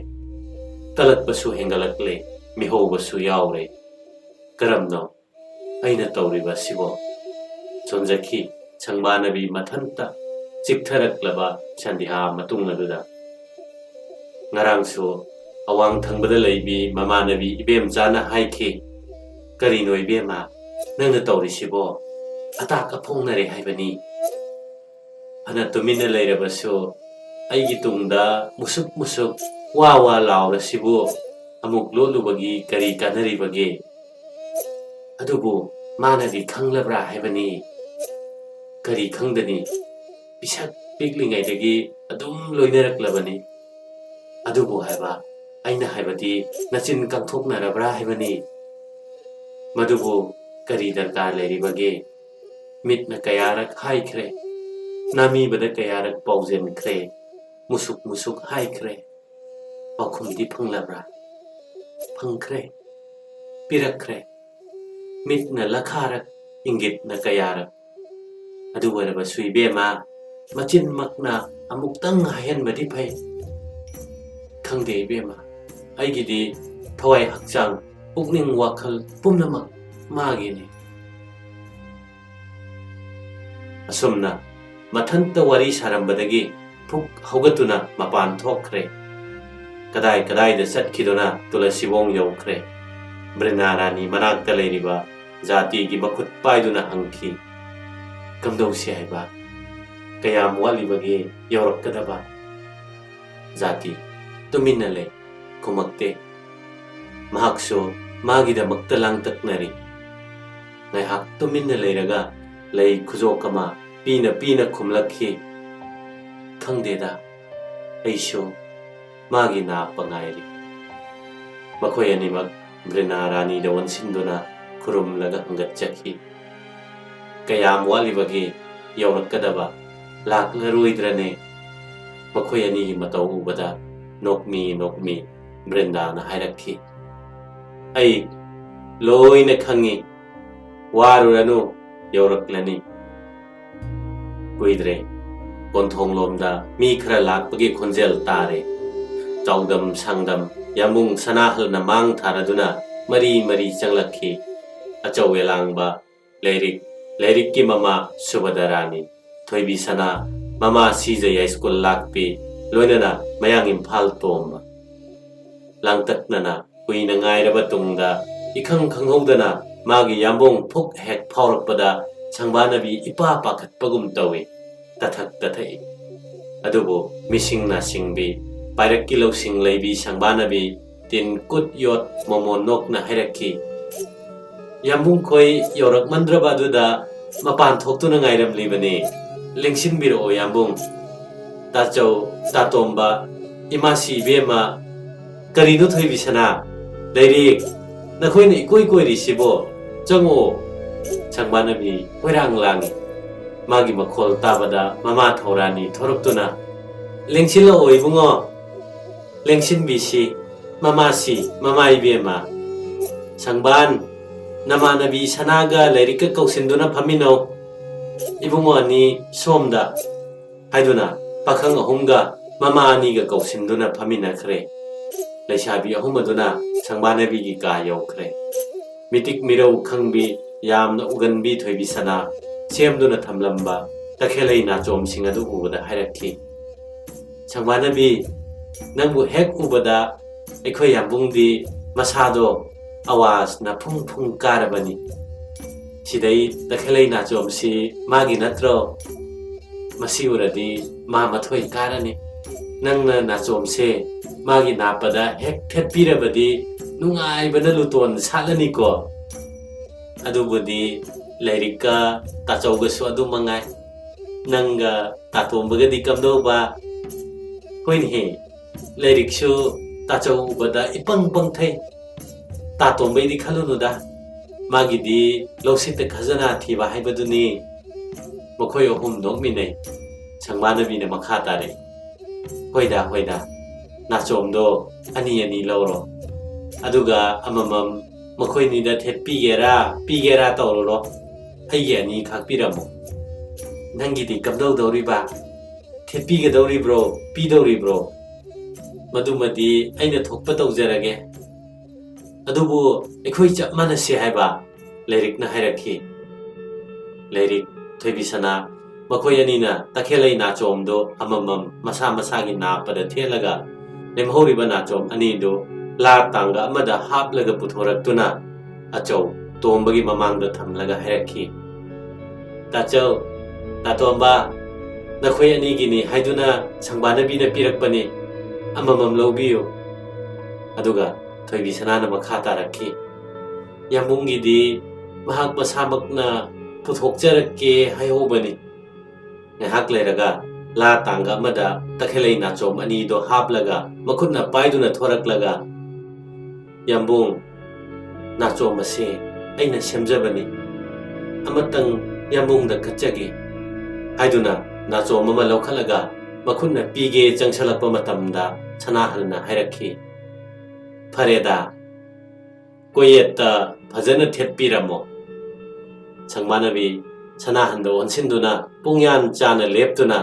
ꯀꯂꯛꯄꯁꯨ ꯍꯦꯟꯒꯠꯂꯛꯂꯦ꯫ ꯃꯤꯍꯧꯕꯁꯨ ꯌꯥꯎꯔꯦ꯫ ꯀꯔꯝꯅꯣ ꯑꯩꯅ ꯇꯧꯔꯤꯕ ꯑꯁꯤꯕꯣ? ꯆꯣꯟꯖꯈꯤ ꯁꯪꯕꯥꯅꯕꯤ ꯃꯊꯟꯇ ꯆꯤꯛꯊꯔꯛꯂꯕ ꯁꯟꯙ꯭ꯌꯥ ꯃꯇꯨꯡ ꯑꯗꯨꯗ꯫ ꯉꯔꯥꯡꯁꯨ ꯑꯋꯥꯡ ꯊꯪꯕꯗ ꯂꯩꯕꯤ ꯃꯃꯥꯟꯅꯕꯤ ꯏꯕꯦꯝꯆꯥꯅ ꯍꯥꯏꯈꯤ, "ꯀꯔꯤꯅꯣ ꯏꯕꯦꯝꯃ, ꯅꯪꯅ ꯇꯧꯔꯤꯁꯤꯕꯣ? ꯑꯇꯥꯛ ꯑꯐꯣꯡꯅꯔꯦ ꯍꯥꯏꯕꯅꯤ꯫ ꯐꯅ ꯇꯨꯃꯤꯟꯅ ꯂꯩꯔꯕꯁꯨ ꯑꯩꯒꯤ ꯇꯨꯡꯗ ꯃꯨꯁꯨꯛ ꯃꯨꯁꯨꯛ ꯋꯥ ꯋꯥ ꯂꯥꯎꯔꯁꯤꯕꯨ ꯑꯃꯨꯛ ꯂꯣꯠꯂꯨꯕꯒꯤ ꯀꯔꯤ ꯀꯥꯟꯅꯔꯤꯕꯒꯦ? ꯑꯗꯨꯕꯨ ꯃꯥꯅꯗꯤ ꯈꯪꯂꯕ꯭ꯔꯥ ꯍꯥꯏꯕꯅꯤ?" "ꯀꯔꯤ ꯈꯪꯗꯅꯤ? ꯄꯤꯁꯛ ꯄꯤꯛꯂꯤꯉꯩꯗꯒꯤ ꯑꯗꯨꯝ ꯂꯣꯏꯅꯔꯛꯂꯕꯅꯤ꯫ ꯑꯗꯨꯕꯨ ꯍꯥꯏꯕ, ꯑꯩꯅ ꯍꯥꯏꯕꯗꯤ ꯅꯆꯤꯟ ꯀꯥꯡꯊꯣꯛꯅꯔꯕ꯭ꯔꯥ ꯍꯥꯏꯕꯅꯤ?" "ꯃꯗꯨꯕꯨ ꯀꯔꯤ ꯗꯔꯀꯥꯔ ꯂꯩꯔꯤꯕꯒꯦ? ꯃꯤꯠꯅ ꯀꯌꯥꯔꯛ ꯍꯥꯏꯈ꯭ꯔꯦ, ꯅꯥꯃꯤꯕꯗ ꯀꯌꯥꯔꯛ ꯄꯥꯎꯖꯦꯟꯈ꯭ꯔꯦ, ꯃꯨꯁꯨꯛ ꯃꯨꯁꯨꯛ ꯍꯥꯏꯈ꯭ꯔꯦ꯫ ꯄꯥꯎꯈꯨꯝꯗꯤ ꯐꯪꯂꯕ꯭ꯔꯥ?" "ꯐꯪꯈ꯭ꯔꯦ, ꯄꯤꯔꯛꯈ꯭ꯔꯦ꯫ ꯃꯤꯠꯅ ꯂꯈꯥꯔꯛ, ꯏꯪꯒꯤꯠꯅ ꯀꯌꯥꯔꯛ꯫ ꯑꯗꯨ ꯑꯣꯏꯔꯕꯁꯨ ꯏꯕꯦꯝꯃ, ꯃꯆꯤꯟꯃꯛꯅ ꯑꯃꯨꯛꯇꯪ ꯍꯥꯏꯍꯟꯕꯗꯤ ꯐꯩ꯫ ꯈꯪꯗꯦ ꯏꯕꯦꯝꯃ, ꯑꯩꯒꯤꯗꯤ ꯊꯋꯥꯏ ꯍꯛꯆꯥꯡ, ꯄꯨꯛꯅꯤꯡ ꯋꯥꯈꯜ ꯄꯨꯝꯅꯃꯛ ꯃꯥꯒꯤꯅꯤ꯫ ꯑꯁꯨꯝꯅ ꯃꯊꯟꯇ ꯋꯥꯔꯤ ꯁꯥꯔꯝꯕꯗꯒꯤ ꯐꯨꯛ ꯍꯧꯒꯠꯇꯨꯅ ꯃꯄꯥꯟ ꯊꯣꯛꯈ꯭ꯔꯦ꯫ ꯀꯗꯥꯏ ꯀꯗꯥꯏꯗ ꯆꯠꯈꯤꯗꯨꯅ ꯇꯨꯂꯁꯤꯕꯣꯡ ꯌꯧꯈ꯭ꯔꯦ꯫ ꯕ꯭ꯔꯤꯅꯥ ꯔꯥꯅꯤ ꯃꯅꯥꯛꯇ ꯂꯩꯔꯤꯕ ꯖꯥꯇꯤꯒꯤ ꯃꯈꯨꯠ ꯄꯥꯏꯗꯨꯅ ꯍꯪꯈꯤ, "ꯀꯝꯗꯧꯁꯤ ꯍꯥꯏꯕ? ꯀꯌꯥꯝ ꯋꯥꯠꯂꯤꯕꯒꯦ ꯌꯧꯔꯛꯀꯗꯕ?" ꯖꯥꯇꯤ ꯇꯨꯃꯤꯟꯅ ꯂꯩ, ꯈꯨꯝꯃꯛꯇꯦ꯫ ꯃꯍꯥꯛꯁꯨ ꯃꯥꯒꯤꯗꯃꯛꯇ ꯂꯥꯡꯇꯛꯅꯔꯤ꯫ ꯉꯥꯏꯍꯥꯛ ꯇꯨꯃꯤꯟꯅ ꯂꯩꯔꯒ ꯂꯩ ꯈꯨꯖꯣꯛ ꯑꯃ ꯄꯤꯅ ꯄꯤꯅ ꯈꯨꯝꯂꯛꯈꯤ, "ꯈꯪꯗꯦꯗ, ꯑꯩꯁꯨ ꯃꯥꯒꯤ ꯅꯥꯞꯄ ꯉꯥꯏꯔꯤ꯫" ꯃꯈꯣꯏ ꯑꯅꯤꯃꯛ ꯕ꯭ꯔꯤꯅꯥ ꯔꯥꯅꯤꯗ ꯑꯣꯟꯁꯤꯟꯗꯨꯅ ꯈꯨꯔꯨꯝꯂꯒ ꯍꯪꯒꯠꯆꯈꯤ꯫ "ꯀꯌꯥꯝ ꯋꯥꯠꯂꯤꯕꯒꯦ ꯌꯧꯔꯛꯀꯗꯕ? ꯂꯥꯛꯂꯔꯣꯏꯗ꯭ꯔꯅꯦ?" ꯃꯈꯣꯏ ꯑꯅꯤꯒꯤ ꯃꯇꯧ ꯎꯕꯗ ꯅꯣꯛꯃꯤ ꯅꯣꯛꯃꯤ ꯕ꯭ꯔꯤꯟꯗꯥꯅ ꯍꯥꯏꯔꯛꯈꯤ, "ꯑꯩ ꯂꯣꯏꯅ ꯈꯪꯉꯤ, ꯋꯥꯔꯨꯔꯅꯨ, ꯌꯧꯔꯛꯂꯅꯤ꯫" ꯀꯨꯏꯗ꯭ꯔꯦ, ꯀꯣꯟꯊꯣꯡꯂꯣꯝꯗ ꯃꯤ ꯈꯔ ꯂꯥꯛꯄꯒꯤ ꯈꯣꯟꯖꯦꯜ ꯇꯥꯔꯦ꯫ ꯆꯥꯎꯗꯝ ꯁꯥꯡꯗꯝ ꯌꯥꯝꯕꯨꯡ ꯁꯅꯥꯍꯜꯅ ꯃꯥꯡ ꯊꯥꯔꯗꯨꯅ ꯃꯔꯤ ꯃꯔꯤ ꯆꯪꯂꯛꯈꯤ꯫ ꯑꯆꯧ ꯑꯂꯥꯡꯕ ꯂꯥꯏꯔꯤꯛ, ꯂꯥꯏꯔꯤꯛꯀꯤ ꯃꯃꯥ ꯁꯨꯕꯗ ꯔꯥꯅꯤ, ꯊꯣꯏꯕꯤ ꯁꯅꯥ, ꯃꯃꯥ ꯁꯤꯖ ꯌꯥꯏꯁ꯭ꯀꯨꯜ ꯂꯥꯛꯄꯤ, ꯂꯣꯏꯅꯅ ꯃꯌꯥꯡ ꯏꯝꯐꯥꯜ ꯇꯣꯝꯕ꯫ ꯂꯥꯡꯇꯛꯅꯅ ꯀꯨꯏꯅ ꯉꯥꯏꯔꯕ ꯇꯨꯡꯗ ꯏꯈꯪ ꯈꯪꯍꯧꯗꯅ ꯃꯥꯒꯤ ꯌꯥꯝꯕꯨꯡ ꯐꯨꯛ ꯍꯦꯛ ꯐꯥꯎꯔꯛꯄꯗ ꯁꯪꯕꯥꯅꯕꯤ ꯏꯄꯥ ꯄꯥꯈꯠꯄꯒꯨꯝ ꯇꯧꯏ꯫ ꯇꯊꯛ ꯇꯊꯛꯏ꯫ ꯑꯗꯨꯕꯨ ꯃꯤꯁꯤꯡ ꯅꯥꯁꯤꯡꯕꯤ, ꯄꯥꯏꯔꯛꯀꯤ ꯂꯧꯁꯤꯡ ꯂꯩꯕꯤ ꯁꯪꯕꯥꯅꯕꯤ ꯇꯤꯟ ꯀꯨꯠ ꯌꯣꯠ ꯃꯣꯃꯣꯟ ꯅꯣꯛꯅ ꯍꯥꯏꯔꯛꯈꯤ, "ꯌꯥꯝꯕꯨꯡ ꯈꯣꯏ ꯌꯧꯔꯛꯃꯟꯗ꯭ꯔꯕ ꯑꯗꯨꯗ ꯃꯄꯥꯟ ꯊꯣꯛꯇꯨꯅ ꯉꯥꯏꯔꯝꯂꯤꯕꯅꯤ꯫ ꯂꯦꯡꯁꯤꯟꯕꯤꯔꯛꯑꯣ ꯌꯥꯝꯕꯨꯡ꯫" ꯇꯥꯆꯧ, ꯇꯥꯇꯣꯝꯕ, ꯏꯃꯥꯁꯤ ꯏꯕꯦꯝꯃ, ꯀꯔꯤꯅꯣ ꯊꯣꯏꯕꯤ ꯁꯅꯥ? ꯂꯩꯔꯤꯛ, ꯅꯈꯣꯏꯅ ꯏꯀꯣꯏ ꯀꯣꯏꯔꯤꯁꯤꯕꯣ? ꯆꯪꯉꯛꯑꯣ꯫ ꯁꯪꯕꯥꯅꯕꯤ ꯀꯣꯏꯔꯥꯡ ꯂꯥꯡꯉꯤ꯫ ꯃꯥꯒꯤ ꯃꯈꯣꯜ ꯇꯥꯕꯗ ꯃꯃꯥ ꯊꯧꯔꯥꯅꯤ ꯊꯣꯔꯛꯇꯨꯅ, "ꯂꯦꯡꯁꯤꯜꯂꯛꯑꯣ ꯏꯕꯨꯡꯉꯣ, ꯂꯦꯡꯁꯤꯟꯕꯤꯁꯤ, ꯃꯃꯥꯁꯤ, ꯃꯃꯥ ꯏꯕꯦꯝꯃ꯫ ꯁꯪꯕꯥꯟ, ꯅꯃꯥꯟꯅꯕꯤ ꯁꯅꯥꯒ ꯂꯥꯏꯔꯤꯛꯀ ꯀꯧꯁꯤꯟꯗꯨꯅ ꯐꯝꯃꯤꯟꯅꯧ꯫ ꯏꯕꯨꯡꯉꯣ ꯑꯅꯤ ꯁꯣꯝꯗ꯫" ꯍꯥꯏꯗꯨꯅ ꯄꯥꯈꯪ ꯑꯍꯨꯝꯒ ꯃꯃꯥ ꯑꯅꯤꯒ ꯀꯧꯁꯤꯟꯗꯨꯅ ꯐꯝꯃꯤꯟꯅꯈ꯭ꯔꯦ꯫ ꯂꯩꯁꯥꯕꯤ ꯑꯍꯨꯝ ꯑꯗꯨꯅ ꯁꯪꯕꯥꯅꯕꯤꯒꯤ ꯀꯥ ꯌꯧꯈ꯭ꯔꯦ꯫ ꯃꯤꯇꯤꯛ ꯃꯤꯔꯧ ꯈꯪꯕꯤ, ꯌꯥꯝꯅ ꯎꯒꯟꯕꯤ ꯊꯣꯏꯕꯤ ꯁꯅꯥ ꯁꯦꯝꯗꯨꯅ ꯊꯝꯂꯝꯕ ꯇꯈꯦꯜꯂꯩ ꯅꯥꯆꯣꯝꯁꯤꯡ ꯑꯗꯨ ꯎꯕꯗ ꯍꯥꯏꯔꯛꯈꯤ, "ꯁꯪꯕꯥꯅꯕꯤ, ꯅꯪꯕꯨ ꯍꯦꯛ ꯎꯕꯗ ꯑꯩꯈꯣꯏ ꯌꯥꯝꯕꯨꯡꯗꯤ ꯃꯁꯥꯗꯣ ꯑꯋꯥꯖꯅ ꯐꯨꯡ ꯐꯨꯡ ꯀꯥꯔꯕꯅꯤ꯫ ꯁꯤꯗꯩ ꯇꯈꯦꯜꯂꯩ ꯅꯥꯆꯣꯝꯁꯤ ꯃꯥꯒꯤ ꯅꯠꯇ꯭ꯔꯣ? ꯃꯁꯤ ꯎꯔꯗꯤ ꯃꯥ ꯃꯊꯣꯏ ꯀꯥꯔꯅꯤ꯫ ꯅꯪꯅ ꯅꯥꯆꯣꯝꯁꯦ ꯃꯥꯒꯤ ꯅꯥꯞꯄꯗ ꯍꯦꯛ ꯊꯦꯠꯄꯤꯔꯕꯗꯤ ꯅꯨꯡꯉꯥꯏꯕꯅ ꯂꯨꯇꯣꯟ ꯁꯥꯠꯂꯅꯤꯀꯣ꯫ ꯑꯗꯨꯕꯨꯗꯤ ꯂꯥꯏꯔꯤꯛꯀ ꯇꯥꯆꯧꯒꯁꯨ ꯑꯗꯨꯝ ꯃꯉꯥꯏ꯫ ꯅꯪꯒ ꯇꯥꯇꯣꯝꯕꯒꯗꯤ ꯀꯝꯗꯧꯕ?" "ꯍꯣꯏꯅꯦꯍꯦ, ꯂꯥꯏꯔꯤꯛꯁꯨ ꯇꯥꯆꯧ ꯎꯕꯗ ꯏꯄꯪ ꯄꯪꯊꯩ꯫ ꯇꯥꯇꯣꯝꯕꯩꯗꯤ ꯈꯜꯂꯨꯅꯨꯗ, ꯃꯥꯒꯤꯗꯤ ꯂꯧꯁꯤꯠꯇ ꯈꯖꯅꯥ ꯊꯤꯕ ꯍꯥꯏꯕꯗꯨꯅꯤ꯫" ꯃꯈꯣꯏ ꯑꯍꯨꯝ ꯅꯣꯛꯃꯤꯟꯅꯩ꯫ ꯁꯪꯕꯥꯅꯕꯤꯅ ꯃꯈꯥ ꯇꯥꯔꯛꯏ, "ꯍꯣꯏꯗ, ꯍꯣꯏꯗ, ꯅꯥꯆꯣꯝꯗꯣ ꯑꯅꯤ ꯑꯅꯤ ꯂꯧꯔꯣ꯫ ꯑꯗꯨꯒ ꯑꯃꯃꯝ ꯃꯈꯣꯏꯅꯤꯗ ꯊꯦꯠꯄꯤꯒꯦꯔꯥ ꯄꯤꯒꯦꯔꯥ ꯇꯧꯔꯨꯔꯣ꯫ ꯑꯩꯒꯤ ꯑꯅꯤ ꯈꯥꯛꯄꯤꯔꯝꯃꯣ꯫ ꯅꯪꯒꯤꯗꯤ ꯀꯝꯗꯧꯗꯧꯔꯤꯕ? ꯊꯦꯠꯄꯤꯒꯗꯧꯔꯤꯕ꯭ꯔꯣ, ꯄꯤꯗꯧꯔꯤꯕ꯭ꯔꯣ? ꯃꯗꯨꯃꯗꯤ ꯑꯩꯅ ꯊꯣꯛꯄ ꯇꯧꯖꯔꯒꯦ꯫ ꯑꯗꯨꯕꯨ ꯑꯩꯈꯣꯏ ꯆꯞ ꯃꯥꯟꯅꯁꯤ ꯍꯥꯏꯕ?" ꯂꯥꯏꯔꯤꯛꯅ ꯍꯥꯏꯔꯛꯈꯤ꯫ ꯂꯥꯏꯔꯤꯛ, ꯊꯣꯏꯕꯤ ꯁꯅꯥ, ꯃꯈꯣꯏ ꯑꯅꯤꯅ ꯇꯈꯦꯜꯂꯩ ꯅꯥꯆꯣꯝꯗꯨ ꯑꯃꯃꯝ ꯃꯁꯥ ꯃꯁꯥꯒꯤ ꯅꯥꯞꯄꯗ ꯊꯦꯠꯂꯒ ꯂꯦꯝꯍꯧꯔꯤꯕ ꯅꯥꯆꯣꯝ ꯑꯅꯤꯗꯨ ꯂꯥ ꯇꯥꯡꯒ ꯑꯃꯗ ꯍꯥꯞꯂꯒ ꯄꯨꯊꯣꯔꯛꯇꯨꯅ ꯑꯆꯧ ꯇꯣꯝꯕꯒꯤ ꯃꯃꯥꯡꯗ ꯊꯝꯂꯒ ꯍꯥꯏꯔꯛꯈꯤ, "ꯇꯥꯆꯧ, ꯇꯥꯇꯣꯝꯕ, ꯅꯈꯣꯏ ꯑꯅꯤꯒꯤꯅꯤ ꯍꯥꯏꯗꯨꯅ ꯁꯪꯕꯥꯅꯕꯤꯅ ꯄꯤꯔꯛꯄꯅꯤ꯫ ꯑꯃꯃꯝ ꯂꯧꯕꯤꯌꯨ꯫" ꯑꯗꯨꯒ ꯊꯣꯏꯕꯤ ꯁꯅꯥꯅ ꯃꯈꯥ ꯇꯥꯔꯛꯈꯤ, "ꯌꯥꯝꯕꯨꯡꯒꯤꯗꯤ ꯃꯍꯥꯛ ꯃꯁꯥꯃꯛꯅ ꯄꯨꯊꯣꯛꯆꯔꯛꯀꯦ ꯍꯥꯏꯍꯧꯕꯅꯤ꯫" ꯉꯥꯏꯍꯥꯛ ꯂꯩꯔꯒ ꯂꯥ ꯇꯥꯡꯒ ꯑꯃꯗ ꯇꯈꯦꯜꯂꯩ ꯅꯥꯆꯣꯝ ꯑꯅꯤꯗꯣ ꯍꯥꯞꯂꯒ ꯃꯈꯨꯠꯅ ꯄꯥꯏꯗꯨꯅ ꯊꯣꯔꯛꯂꯒ, "ꯌꯥꯝꯕꯨꯡ, ꯅꯥꯆꯣꯝ ꯑꯁꯦ ꯑꯩꯅ ꯁꯦꯝꯖꯕꯅꯤ꯫ ꯑꯃꯇꯪ ꯌꯥꯝꯕꯨꯡꯗ ꯀꯠꯆꯒꯦ," ꯍꯥꯏꯗꯨꯅ ꯅꯥꯆꯣꯝ ꯑꯃ ꯂꯧꯈꯠꯂꯒ ꯃꯈꯨꯠꯅ ꯄꯤꯒꯦ ꯆꯪꯁꯜꯂꯛꯄ ꯃꯇꯝꯗ ꯁꯅꯥꯍꯜꯅ ꯍꯥꯏꯔꯛꯈꯤ, "ꯐꯔꯦꯗ, ꯀꯣꯌꯦꯠꯇ ꯐꯖꯅ ꯊꯦꯠꯄꯤꯔꯝꯃꯣ꯫" ꯁꯪꯃꯥꯟꯅꯕꯤ ꯁꯅꯥꯍꯟꯗ ꯑꯣꯟꯁꯤꯟꯗꯨꯅ ꯄꯨꯡꯌꯥꯟ ꯆꯥꯅ ꯂꯦꯞꯇꯨꯅ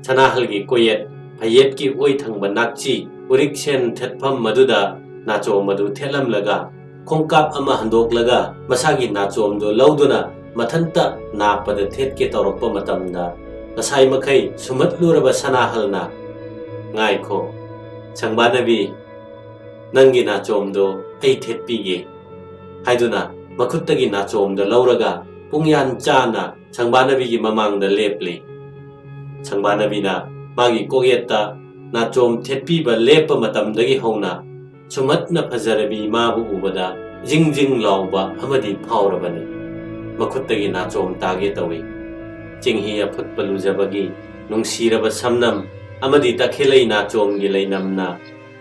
ꯁꯅꯥꯍꯜꯒꯤ ꯀꯣꯌꯦꯠ ꯐꯌꯦꯠꯀꯤ ꯑꯣꯏ ꯊꯪꯕ ꯅꯥꯛꯆꯤ ꯎꯔꯤꯛꯁꯦꯟ ꯊꯦꯠꯐꯝ ꯃꯗꯨꯗ ꯅꯥꯆꯣꯝ ꯑꯗꯨ ꯊꯦꯠꯂꯝꯂꯒ ꯈꯣꯡꯀꯥꯞ ꯑꯃ ꯍꯟꯗꯣꯛꯂꯒ ꯃꯁꯥꯒꯤ ꯅꯥꯆꯣꯝꯗꯨ ꯂꯧꯗꯨꯅ ꯃꯊꯟꯇ ꯅꯥꯞꯄꯗ ꯊꯦꯠꯀꯦ ꯇꯧꯔꯛꯄ ꯃꯇꯝꯗ, ꯉꯁꯥꯏ ꯃꯈꯩ ꯁꯨꯝꯍꯠꯂꯨꯔꯕ ꯁꯅꯥꯍꯜꯅ, "ꯉꯥꯏꯈꯣ, ꯁꯪꯕꯥꯅꯕꯤ, ꯅꯪꯒꯤ ꯅꯥꯆꯣꯝꯗꯣ ꯑꯩ ꯊꯦꯠꯄꯤꯒꯦ" ꯍꯥꯏꯗꯨꯅ ꯃꯈꯨꯠꯇꯒꯤ ꯅꯥꯆꯣꯝꯗꯣ ꯂꯧꯔꯒ ꯄꯨꯡꯌꯥꯟ ꯆꯥꯅ ꯁꯪꯕꯥꯅꯕꯤꯒꯤ ꯃꯃꯥꯡꯗ ꯂꯦꯞꯂꯦ꯫ ꯁꯪꯕꯥꯅꯕꯤꯅ ꯃꯥꯒꯤ ꯀꯣꯛꯌꯦꯠꯇ ꯅꯥꯆꯣꯝ ꯊꯦꯠꯄꯤꯕ ꯂꯦꯞꯄ ꯃꯇꯝꯗꯒꯤ ꯍꯧꯅ ꯁꯨꯝꯍꯠꯅ ꯐꯖꯔꯕꯤ ꯃꯥꯕꯨ ꯎꯕꯗ ꯖꯤꯡ ꯖꯤꯡ ꯂꯥꯎꯕ ꯑꯃꯗꯤ ꯐꯥꯎꯔꯕꯅꯤ꯫ ꯃꯈꯨꯠꯇꯒꯤ ꯅꯥꯆꯣꯝ ꯇꯥꯒꯦ ꯇꯧꯏ꯫ ꯆꯤꯡꯍꯤ ꯑꯐꯨꯠꯄ ꯂꯨꯖꯕꯒꯤ ꯅꯨꯡꯁꯤꯔꯕ ꯁꯝꯅꯝ ꯑꯃꯗꯤ ꯇꯈꯦꯂꯩ ꯅꯥꯆꯣꯝꯒꯤ ꯂꯩꯅꯝꯅ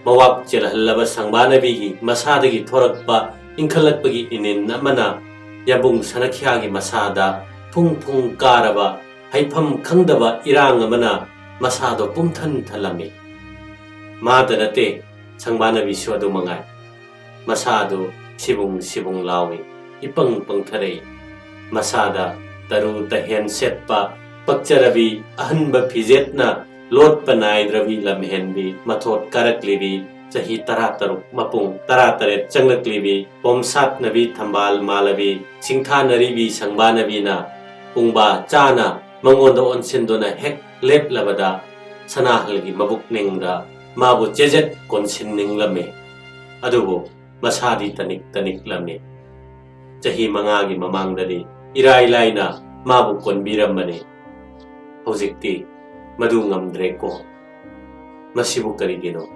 ꯃꯋꯥꯛ ꯆꯦꯜꯍꯜꯂꯕ ꯁꯪꯕꯥꯅꯕꯤꯒꯤ ꯃꯁꯥꯗꯒꯤ ꯊꯣꯔꯛꯄ ꯏꯪꯈꯠꯂꯛꯄꯒꯤ ꯏꯅꯤꯟ ꯑꯃꯅ ꯌꯥꯝꯕꯨꯡ ꯁꯅꯈ꯭ꯌꯥꯒꯤ ꯃꯁꯥꯗ ꯐꯨꯡ ꯐꯨꯡ ꯀꯥꯔꯕ ꯍꯩꯐꯝ ꯈꯪꯗꯕ ꯏꯔꯥꯡ ꯑꯃꯅ ꯃꯁꯥꯗꯣ ꯄꯨꯝꯊꯟ ꯊꯜꯂꯝꯃꯤ꯫ ꯃꯥꯗ ꯅꯠꯇꯦ, ꯁꯪꯕꯥꯅꯕꯤꯁꯨ ꯑꯗꯨ ꯃꯉꯥꯏ꯫ ꯃꯁꯥꯗꯨ ꯁꯤꯕꯨꯡ ꯁꯤꯕꯨꯡ ꯂꯥꯎꯏ, ꯏꯄꯪ ꯄꯪꯊꯔꯛꯏ꯫ ꯃꯁꯥꯗ ꯇꯔꯨ ꯇꯍꯦꯟ ꯁꯦꯠꯄ, ꯄꯛꯆꯔꯕꯤ ꯑꯍꯟꯕ ꯐꯤꯖꯦꯠꯅ ꯂꯣꯠꯄ ꯅꯥꯏꯗ꯭ꯔꯕꯤ ꯂꯝꯍꯦꯟꯕꯤ, ꯃꯊꯣꯠ ꯀꯥꯔꯛꯂꯤꯕꯤ, ꯆꯍꯤ ꯇꯔꯥ ꯇꯔꯨꯛ ꯃꯄꯨꯡ ꯇꯔꯥ ꯇꯔꯦꯠ ꯆꯪꯂꯛꯂꯤꯕꯤ, ꯄꯣꯝꯁꯥꯠꯅꯕꯤ ꯊꯝꯕꯥꯜ ꯃꯥꯂꯕꯤ, ꯁꯤꯡꯊꯥꯅꯔꯤꯕꯤ ꯁꯪꯕꯥꯅꯕꯤꯅ ꯄꯨꯡꯕꯥ ꯆꯥꯅ ꯃꯉꯣꯟꯗ ꯑꯣꯟꯁꯤꯟꯗꯨꯅ ꯍꯦꯛ ꯂꯦꯞꯂꯕꯗ, ꯁꯅꯥꯍꯜꯒꯤ ꯃꯕꯨꯛꯅꯤꯡꯗ ꯃꯥꯕꯨ ꯆꯦꯖꯦꯠ ꯀꯣꯟꯁꯤꯟꯅꯤꯡꯂꯝꯃꯤ꯫ ꯑꯗꯨꯕꯨ ꯃꯁꯥꯗꯤ ꯇꯅꯤꯛ ꯇꯅꯤꯛꯂꯝꯃꯤ꯫ ꯆꯍꯤ ꯃꯉꯥꯒꯤ ꯃꯃꯥꯡꯗꯗꯤ ꯏꯔꯥꯏ ꯂꯥꯏꯅ ꯃꯥꯕꯨ ꯀꯣꯟꯕꯤꯔꯝꯕꯅꯤ꯫ ꯍꯧꯖꯤꯛꯇꯤ ꯃꯗꯨ ꯉꯝꯗ꯭ꯔꯦꯀꯣ꯫ ꯃꯁꯤꯕꯨ ꯀꯔꯤꯒꯤꯅꯣ?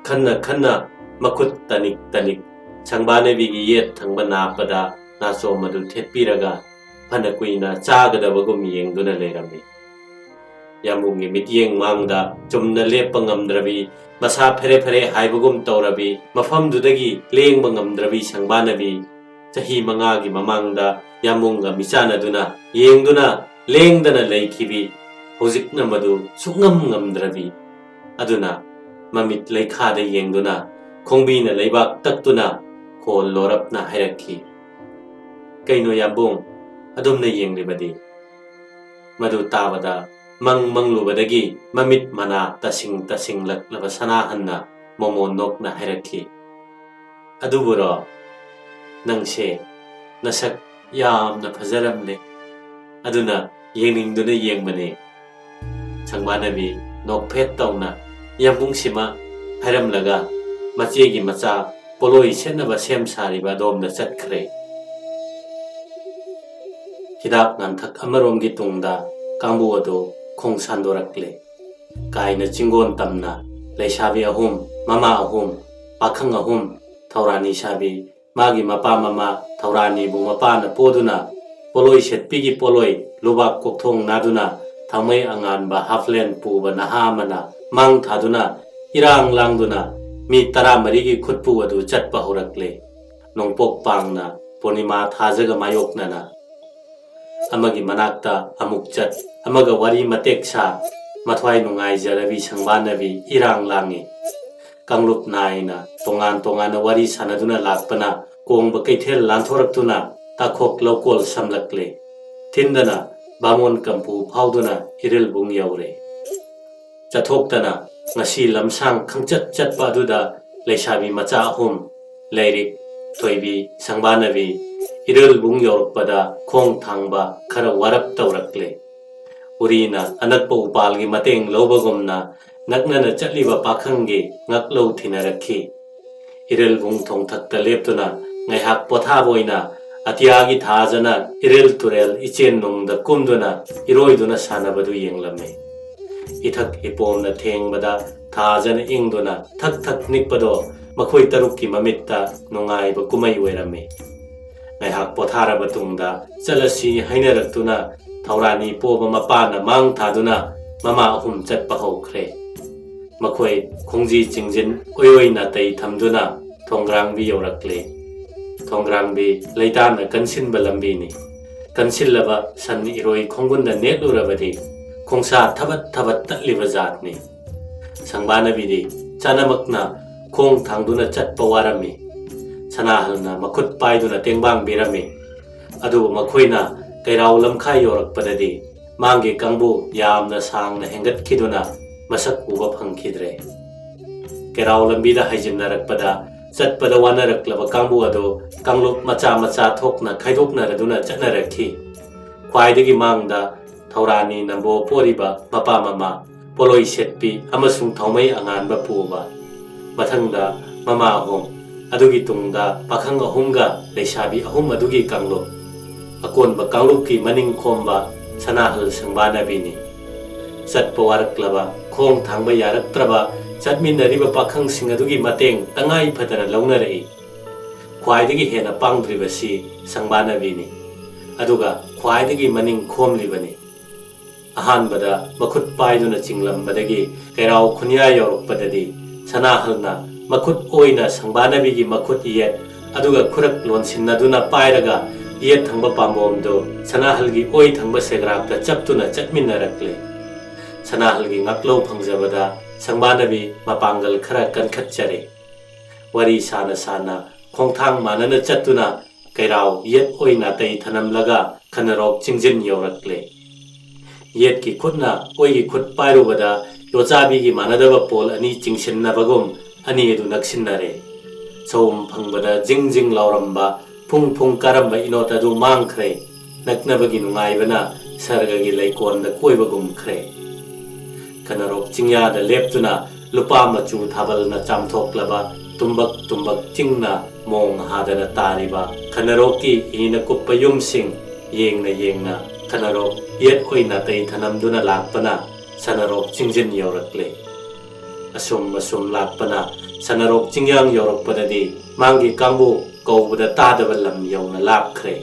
ꯈꯟꯅ ꯈꯟꯅ ꯃꯈꯨꯠ ꯇꯅꯤꯛ ꯇꯅꯤꯛ ꯁꯪꯕꯥꯅꯕꯤꯒꯤ ꯌꯦꯠ ꯊꯪꯕ ꯅꯥꯞꯄꯗ ꯅꯥꯆꯣꯝ ꯑꯗꯨ ꯊꯦꯠꯄꯤꯔꯒ ꯐꯅ ꯀꯨꯏꯅ ꯆꯥꯒꯗꯕꯒꯨꯝ ꯌꯦꯡꯗꯨꯅ ꯂꯩꯔꯝꯃꯤ꯫ ꯌꯥꯝꯕꯨꯡꯒꯤ ꯃꯤꯠꯌꯦꯡ ꯃꯥꯡꯗ ꯆꯨꯝꯅ ꯂꯦꯞꯄ ꯉꯝꯗ꯭ꯔꯕꯤ, ꯃꯁꯥ ꯐꯦꯔꯦ ꯐꯦꯔꯦ ꯍꯥꯏꯕꯒꯨꯝ ꯇꯧꯔꯕꯤ, ꯃꯐꯝꯗꯨꯗꯒꯤ ꯂꯦꯡꯕ ꯉꯝꯗ꯭ꯔꯕꯤ ꯁꯪꯕꯥꯅꯕꯤ, ꯆꯍꯤ ꯃꯉꯥꯒꯤ ꯃꯃꯥꯡꯗ ꯌꯥꯝꯕꯨꯡꯒ ꯃꯤꯆꯥꯟꯅꯗꯨꯅ ꯌꯦꯡꯗꯨꯅ ꯂꯦꯡꯗꯅ ꯂꯩꯈꯤꯕꯤ, ꯍꯧꯖꯤꯛꯅ ꯃꯗꯨ ꯁꯨꯛꯉꯝ ꯉꯝꯗ꯭ꯔꯕꯤ꯫ ꯑꯗꯨꯅ ꯃꯃꯤꯠ ꯂꯩꯈꯥꯗ ꯌꯦꯡꯗꯨꯅ ꯈꯣꯡꯕꯤꯅ ꯂꯩꯕꯥꯛ ꯇꯛꯇꯨꯅ ꯈꯣꯜ ꯂꯣꯔꯞꯅ ꯍꯥꯏꯔꯛꯈꯤ, "ꯀꯩꯅꯣ ꯌꯥꯝꯕꯨꯡ, ꯑꯗꯨꯝꯅ ꯌꯦꯡꯂꯤꯕꯗꯤ?" ꯃꯗꯨ ꯇꯥꯕꯗ ꯃꯪ ꯃꯪꯂꯨꯕꯗꯒꯤ ꯃꯃꯤꯠ ꯃꯅꯥ ꯇꯁꯤꯡ ꯇꯁꯤꯡꯂꯛꯂꯕ ꯁꯅꯥꯍꯟꯅ ꯃꯣꯃꯣꯟ ꯅꯣꯛꯅ ꯍꯥꯏꯔꯛꯈꯤ, "ꯑꯗꯨꯕꯨꯔꯣ, "ꯅꯪꯁꯦ ꯅꯁꯛ ꯌꯥꯝꯅ ꯐꯖꯔꯝꯂꯦ, ꯑꯗꯨꯅ ꯌꯦꯡꯅꯤꯡꯗꯨꯅ ꯌꯦꯡꯕꯅꯦ꯫" ꯁꯪꯕꯥꯅꯕꯤ ꯅꯣꯛꯐꯦꯠ ꯇꯧꯅ ꯌꯥꯝꯕꯨꯡꯁꯤꯃ ꯍꯥꯏꯔꯝꯂꯒ ꯃꯆꯦꯒꯤ ꯃꯆꯥ ꯄꯣꯠꯂꯣꯏ ꯁꯦꯠꯅꯕ ꯁꯦꯝ ꯁꯥꯔꯤꯕ ꯑꯗꯣꯝꯗ ꯆꯠꯈ꯭ꯔꯦ꯫ ꯍꯤꯗꯥꯛ ꯂꯥꯡꯊꯛ ꯑꯃꯔꯣꯝꯒꯤ ꯇꯨꯡꯗ ꯀꯥꯡꯕꯨ ꯑꯗꯨ ꯈꯣꯡ ꯁꯥꯟꯗꯣꯔꯛꯂꯦ꯫ ꯀꯥꯏꯅ ꯆꯤꯡꯒꯣꯟ ꯇꯝꯅ ꯂꯩꯁꯥꯕꯤ ꯑꯍꯨꯝ, ꯃꯃꯥ ꯑꯍꯨꯝ, ꯄꯥꯈꯪ ꯑꯍꯨꯝ, ꯊꯧꯔꯥꯅꯤ ꯁꯥꯕꯤ, ꯃꯥꯒꯤ ꯃꯄꯥ ꯃꯃꯥ ꯊꯧꯔꯥꯅꯤꯕꯨ ꯃꯄꯥꯅ ꯄꯣꯗꯨꯅ, ꯄꯣꯂꯣꯏ ꯁꯦꯠꯄꯤꯒꯤ ꯄꯣꯂꯣꯏ ꯂꯨꯕꯥꯛ ꯀꯣꯛꯊꯣꯡ ꯅꯥꯗꯨꯅ, ꯊꯥꯡꯃꯩ ꯑꯉꯥꯟꯕ ꯍꯥꯐꯂꯦꯟ ꯄꯨꯕ ꯅꯍꯥ ꯑꯃꯅ ꯃꯥꯡ ꯊꯥꯗꯨꯅ, ꯏꯔꯥꯡ ꯂꯥꯡꯗꯨꯅ ꯃꯤ ꯇꯔꯥꯃꯔꯤꯒꯤ ꯈꯨꯠꯄꯨ ꯑꯗꯨ ꯆꯠꯄ ꯍꯧꯔꯛꯂꯦ꯫ ꯅꯣꯡꯄꯣꯛ ꯄꯥꯡꯅ ꯄꯨꯔꯅꯤꯃꯥ ꯊꯥꯖꯒ ꯃꯥꯌꯣꯛꯅꯅ ꯑꯃꯒꯤ ꯃꯅꯥꯛꯇ ꯑꯃꯨꯛ ꯆꯠ, ꯑꯃꯒ ꯋꯥꯔꯤ ꯃꯇꯦꯛ ꯁꯥ, ꯃꯊ꯭ꯋꯥꯏ ꯅꯨꯡꯉꯥꯏꯖꯔꯕꯤ ꯁꯪꯕꯥꯅꯕꯤ ꯏꯔꯥꯡ ꯂꯥꯡꯉꯤ꯫ ꯀꯥꯡꯂꯨꯞ ꯅꯥꯏꯅ ꯇꯣꯉꯥꯟ ꯇꯣꯉꯥꯟꯅ ꯋꯥꯔꯤ ꯁꯥꯟꯅꯗꯨꯅ ꯂꯥꯛꯄꯅ ꯀꯣꯡꯕ ꯀꯩꯊꯦꯜ ꯂꯥꯟꯊꯣꯔꯛꯇꯨꯅ ꯇꯥꯈꯣꯛ ꯂꯧꯀꯣꯜ ꯁꯝꯂꯛꯂꯦ꯫ ꯊꯤꯟꯗꯅ ꯕꯥꯃꯣꯟ ꯀꯝꯄꯨ ꯐꯥꯎꯗꯨꯅ ꯏꯔꯤꯜꯕꯨꯡ ꯌꯧꯔꯦ꯫ ꯆꯠꯊꯣꯛꯇꯅ ꯉꯁꯤ ꯂꯝꯁꯥꯡ ꯈꯪꯆꯠ ꯆꯠꯄ ꯑꯗꯨꯗ ꯂꯩꯁꯥꯕꯤ ꯃꯆꯥ ꯑꯍꯨꯝ, ꯂꯩꯔꯤꯛ, ꯊꯣꯏꯕꯤ, ꯁꯪꯕꯥꯅꯕꯤ, ꯏꯔꯤꯜꯕꯨꯡ ꯌꯧꯔꯛꯄꯗ ꯈꯣꯡ ꯊꯥꯡꯕ ꯈꯔ ꯋꯥꯔꯞ ꯇꯧꯔꯛꯂꯦ꯫ ꯎꯔꯤꯅ ꯑꯅꯛꯄ ꯎꯄꯥꯜꯒꯤ ꯃꯇꯦꯡ ꯂꯧꯕꯒꯨꯝꯅ ꯅꯛꯅꯅ ꯆꯠꯂꯤꯕ ꯄꯥꯈꯪꯒꯤ ꯉꯛꯂꯧ ꯊꯤꯅꯔꯛꯈꯤ꯫ ꯏꯔꯤꯜꯕꯨꯡ ꯊꯣꯡꯊꯛꯇ ꯂꯦꯞꯇꯨꯅ ꯉꯥꯏꯍꯥꯛ ꯄꯣꯊꯥꯕ ꯑꯣꯏꯅ ꯑꯇꯤꯌꯥꯒꯤ ꯊꯥꯖꯅ ꯏꯔꯤꯜ ꯇꯨꯔꯦꯜ ꯏꯆꯦꯟ ꯅꯨꯡꯗ ꯀꯨꯝꯗꯨꯅ ꯏꯔꯣꯏꯗꯨꯅ ꯁꯥꯟꯅꯕꯗꯨ ꯌꯦꯡꯂꯝꯃꯤ꯫ ꯏꯊꯛ ꯏꯄꯣꯝꯅ ꯊꯦꯡꯕꯗ ꯊꯥꯖꯅ ꯏꯪꯗꯨꯅ ꯊꯛ ꯊꯛ ꯅꯤꯛꯄꯗꯣ ꯃꯈꯣꯏ ꯇꯔꯨꯛꯀꯤ ꯃꯃꯤꯠꯇ ꯅꯨꯡꯉꯥꯏꯕ ꯀꯨꯝꯍꯩ ꯑꯣꯏꯔꯝꯃꯤ꯫ ꯉꯥꯏꯍꯥꯛ ꯄꯣꯊꯥꯔꯕ ꯇꯨꯡꯗ ꯆꯠꯂꯁꯤ ꯍꯥꯏꯅꯔꯛꯇꯨꯅ ꯊꯧꯔꯥꯅꯤ ꯄꯣꯕ ꯃꯄꯥꯅ ꯃꯥꯡ ꯊꯥꯗꯨꯅ ꯃꯃꯥ ꯑꯍꯨꯝ ꯆꯠꯄ ꯍꯧꯈ꯭ꯔꯦ꯫ ꯃꯈꯣꯏ ꯈꯣꯡꯖꯤ ꯆꯤꯡꯖꯤꯟ ꯑꯣꯏꯔꯣꯏ ꯅꯥꯇꯩ ꯊꯝꯗꯨꯅ ꯊꯣꯡꯒ꯭ꯔꯥꯡꯕꯤ ꯌꯧꯔꯛꯂꯦ꯫ ꯊꯣꯡꯒ꯭ꯔꯥꯡꯕꯤ ꯂꯩꯇꯥꯅ ꯀꯟꯁꯤꯟꯕ ꯂꯝꯕꯤꯅꯤ꯫ ꯀꯟꯁꯤꯜꯂꯕ ꯁꯟ ꯏꯔꯣꯏ ꯈꯣꯡꯒꯨꯟꯗ ꯅꯦꯠꯂꯨꯔꯕꯗꯤ ꯈꯣꯡꯁꯥ ꯊꯕꯠ ꯊꯕꯠ ꯇꯠꯂꯤꯕ ꯖꯥꯠꯅꯤ꯫ ꯁꯪꯕꯥꯅꯕꯤꯗꯤ ꯆꯥꯅꯃꯛꯅ ꯈꯣꯡ ꯊꯥꯡꯗꯨꯅ ꯆꯠꯄ ꯋꯥꯔꯝꯃꯤ꯫ ꯁꯅꯥꯍꯜꯅ ꯃꯈꯨꯠ ꯄꯥꯏꯗꯨꯅ ꯇꯦꯡꯕꯥꯡꯕꯤꯔꯝꯃꯤ꯫ ꯑꯗꯨꯕꯨ ꯃꯈꯣꯏꯅ ꯀꯩꯔꯥꯎ ꯂꯝꯈꯥꯏ ꯌꯧꯔꯛꯄꯗꯗꯤ ꯃꯥꯡꯒꯤ ꯀꯥꯡꯕꯨ ꯌꯥꯝꯅ ꯁꯥꯡꯅ ꯍꯦꯟꯒꯠꯈꯤꯗꯨꯅ ꯃꯁꯛ ꯎꯕ ꯐꯪꯈꯤꯗ꯭ꯔꯦ꯫ ꯀꯩꯔꯥꯎ ꯂꯝꯕꯤꯗ ꯍꯥꯏꯖꯤꯟꯅꯔꯛꯄꯗ ꯆꯠꯄꯗ ꯋꯥꯅꯔꯛꯂꯕ ꯀꯥꯡꯕꯨ ꯑꯗꯨ ꯀꯥꯡꯂꯨꯞ ꯃꯆꯥ ꯃꯆꯥ ꯊꯣꯛꯅ ꯈꯥꯏꯗꯣꯛꯅꯔꯗꯨꯅ ꯆꯠꯅꯔꯛꯈꯤ꯫ ꯈ꯭ꯋꯥꯏꯗꯒꯤ ꯃꯥꯡꯗ ꯊꯧꯔꯥꯅꯤ ꯅꯝꯕꯣ ꯄꯣꯔꯤꯕ ꯃꯄꯥ ꯃꯃꯥ, ꯄꯣꯂꯣꯏ ꯁꯦꯠꯄꯤ ꯑꯃꯁꯨꯡ ꯊꯧꯃꯩ ꯑꯉꯥꯟꯕ ꯄꯨꯕ, ꯃꯊꯪꯗ ꯃꯃꯥ ꯑꯍꯨꯝ, ꯑꯗꯨꯒꯤ ꯇꯨꯡꯗ ꯄꯥꯈꯪ ꯑꯍꯨꯝꯒ ꯂꯩꯁꯥꯕꯤ ꯑꯍꯨꯝ ꯑꯗꯨꯒꯤ ꯀꯥꯡꯂꯨꯞ, ꯑꯀꯣꯟꯕ ꯀꯥꯡꯂꯨꯞꯀꯤ ꯃꯅꯤꯡ ꯈꯣꯝꯕ ꯁꯅꯥꯍꯜ ꯁꯪꯕꯥꯅꯕꯤꯅꯤ꯫ ꯆꯠꯄ ꯋꯥꯔꯛꯂꯕ, ꯈꯣꯡ ꯊꯥꯡꯕ ꯌꯥꯔꯛꯇ꯭ꯔꯕ ꯆꯠꯃꯤꯟꯅꯔꯤꯕ ꯄꯥꯈꯪꯁꯤꯡ ꯑꯗꯨꯒꯤ ꯃꯇꯦꯡ ꯇꯉꯥꯏ ꯐꯗꯅ ꯂꯧꯅꯔꯛꯏ꯫ ꯈ꯭ꯋꯥꯏꯗꯒꯤ ꯍꯦꯟꯅ ꯄꯥꯡꯗ꯭ꯔꯤꯕꯁꯤ ꯁꯪꯕꯥꯅꯕꯤꯅꯤ, ꯑꯗꯨꯒ ꯈ꯭ꯋꯥꯏꯗꯒꯤ ꯃꯅꯤꯡ ꯈꯣꯝꯂꯤꯕꯅꯤ꯫ ꯑꯍꯥꯟꯕꯗ ꯃꯈꯨꯠ ꯄꯥꯏꯗꯨꯅ ꯆꯤꯡꯂꯝꯕꯗꯒꯤ ꯀꯩꯔꯥꯎ ꯈꯨꯟꯌꯥ ꯌꯧꯔꯛꯄꯗꯗꯤ ꯁꯅꯥꯍꯜꯅ ꯃꯈꯨꯠ ꯑꯣꯏꯅ ꯁꯪꯕꯥꯅꯕꯤꯒꯤ ꯃꯈꯨꯠ ꯌꯦꯠ ꯑꯗꯨꯒ ꯈꯨꯔꯛ ꯂꯣꯟꯁꯤꯟꯅꯗꯨꯅ ꯄꯥꯏꯔꯒ ꯌꯦꯠ ꯊꯪꯕ ꯄꯥꯝꯕꯣꯝꯗꯨ ꯁꯅꯥꯍꯜꯒꯤ ꯑꯣꯏ ꯊꯪꯕ ꯁꯦꯒ꯭ꯔꯥꯛꯇ ꯆꯞꯇꯨꯅ ꯆꯠꯃꯤꯟꯅꯔꯛꯂꯦ꯫ ꯁꯅꯥꯍꯜꯒꯤ ꯉꯥꯛꯂꯧ ꯐꯪꯖꯕꯗ ꯁꯪꯕꯥꯅꯕꯤ ꯃꯄꯥꯡꯒꯜ ꯈꯔ ꯀꯟꯈꯠꯆꯔꯦ꯫ ꯋꯥꯔꯤ ꯁꯥꯅ ꯁꯥꯅ ꯈꯣꯡꯊꯥꯡ ꯃꯥꯟꯅꯅ ꯆꯠꯇꯨꯅ ꯀꯩꯔꯥꯎ ꯌꯦꯠ ꯑꯣꯏ ꯅꯥꯇꯩ ꯊꯅꯝꯂꯒ ꯈꯅꯔꯣꯛ ꯆꯤꯡꯖꯤꯟ ꯌꯧꯔꯛꯂꯦ꯫ ꯌꯦꯠꯀꯤ ꯈꯨꯠꯅ ꯑꯣꯏꯒꯤ ꯈꯨꯠ ꯄꯥꯏꯔꯨꯕꯗ ꯌꯣꯠꯆꯥꯕꯤꯒꯤ ꯃꯥꯟꯅꯗꯕ ꯄꯣꯜ ꯑꯅꯤ ꯆꯤꯡꯁꯤꯟꯅꯕꯒꯨꯝ ꯑꯅꯤ ꯑꯗꯨ ꯅꯛꯁꯤꯟꯅꯔꯦ꯫ ꯁꯑꯣꯝ ꯐꯪꯕꯗ ꯖꯤꯡ ꯖꯤꯡ ꯂꯥꯎꯔꯝꯕ ꯐꯨꯡ ꯐꯨꯡ ꯀꯥꯔꯝꯕ ꯏꯅꯣꯠ ꯑꯗꯨ ꯃꯥꯡꯈ꯭ꯔꯦ꯫ ꯅꯛꯅꯕꯒꯤ ꯅꯨꯡꯉꯥꯏꯕꯅ ꯁꯔꯒꯒꯤ ꯂꯩꯀꯣꯟꯗ ꯀꯣꯏꯕꯒꯨꯝꯈ꯭ꯔꯦ꯫ ꯈꯅꯔꯣꯛ ꯆꯤꯡꯌꯥꯗ ꯂꯦꯞꯇꯨꯅ ꯂꯨꯄꯥ ꯃꯆꯨ ꯊꯥꯕꯜꯅ ꯆꯥꯝꯊꯣꯛꯂꯕ ꯇꯨꯝꯕꯛ ꯇꯨꯝꯕꯛ ꯆꯤꯡꯅ ꯃꯣꯡ ꯍꯥꯗꯅ ꯇꯥꯔꯤꯕ ꯈꯅꯔꯣꯛꯀꯤ ꯍꯤꯅ ꯀꯨꯞꯄ ꯌꯨꯝꯁꯤꯡ ꯌꯦꯡꯅ ꯌꯦꯡꯅ ꯈꯅꯔꯣꯛ ꯌꯦꯠ ꯑꯣꯏ ꯅꯥꯇꯩ ꯊꯅꯝꯗꯨꯅ ꯂꯥꯛꯄꯅ ꯁꯅꯔꯣꯛ ꯆꯤꯡꯖꯤꯟ ꯌꯧꯔꯛꯂꯦ꯫ ꯑꯁꯨꯝ ꯑꯁꯨꯝ ꯂꯥꯛꯄꯅ ꯁꯅꯔꯣꯛ ꯆꯤꯡꯌꯥꯡ ꯌꯧꯔꯛꯄꯗꯗꯤ ꯃꯥꯡꯒꯤ ꯀꯥꯡꯕꯨ ꯀꯧꯕꯗ ꯇꯥꯗꯕ ꯂꯝ ꯌꯧꯅ ꯂꯥꯞꯈ꯭ꯔꯦ꯫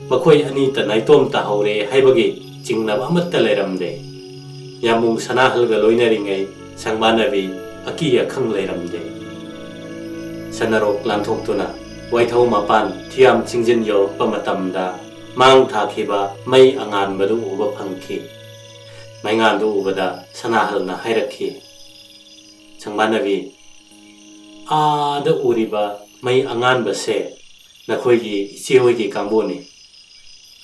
ꯃꯈꯣꯏ ꯑꯅꯤꯇ ꯅꯥꯏꯇꯣꯝ ꯇꯥꯍꯧꯔꯦ ꯍꯥꯏꯕꯒꯤ ꯆꯤꯡꯅꯕ ꯑꯃꯠꯇ ꯂꯩꯔꯝꯗꯦ꯫ ꯌꯥꯝꯕꯨꯡ ꯁꯅꯥꯍꯜꯒ ꯂꯣꯏꯅꯔꯤꯉꯩ ꯁꯪꯕꯥꯅꯕꯤ ꯑꯀꯤ ꯑꯈꯪ ꯂꯩꯔꯝꯗꯦ꯫ ꯁꯅꯔꯣꯛ ꯂꯥꯟꯊꯣꯛꯇꯨꯅ ꯋꯥꯏꯊꯧ ꯃꯄꯥꯟ ꯊꯤꯌꯥꯝ ꯆꯤꯡꯖꯤꯟ ꯌꯧꯔꯛꯄ ꯃꯇꯝꯗ ꯃꯥꯡ ꯊꯥꯈꯤꯕ ꯃꯩ ꯑꯉꯥꯟꯕꯗꯨ ꯎꯕ ꯐꯪꯈꯤ꯫ ꯃꯩꯉꯥꯟꯗꯨ ꯎꯕꯗ ꯁꯅꯥꯍꯜꯅ ꯍꯥꯏꯔꯛꯈꯤ, "ꯁꯪꯕꯥꯅꯕꯤ, ꯑꯥꯗ ꯎꯔꯤꯕ ꯃꯩ ꯑꯉꯥꯟꯕꯁꯦ ꯅꯈꯣꯏꯒꯤ ꯏꯆꯦ ꯍꯣꯏꯒꯤ ꯀꯥꯡꯕꯨꯅꯤ꯫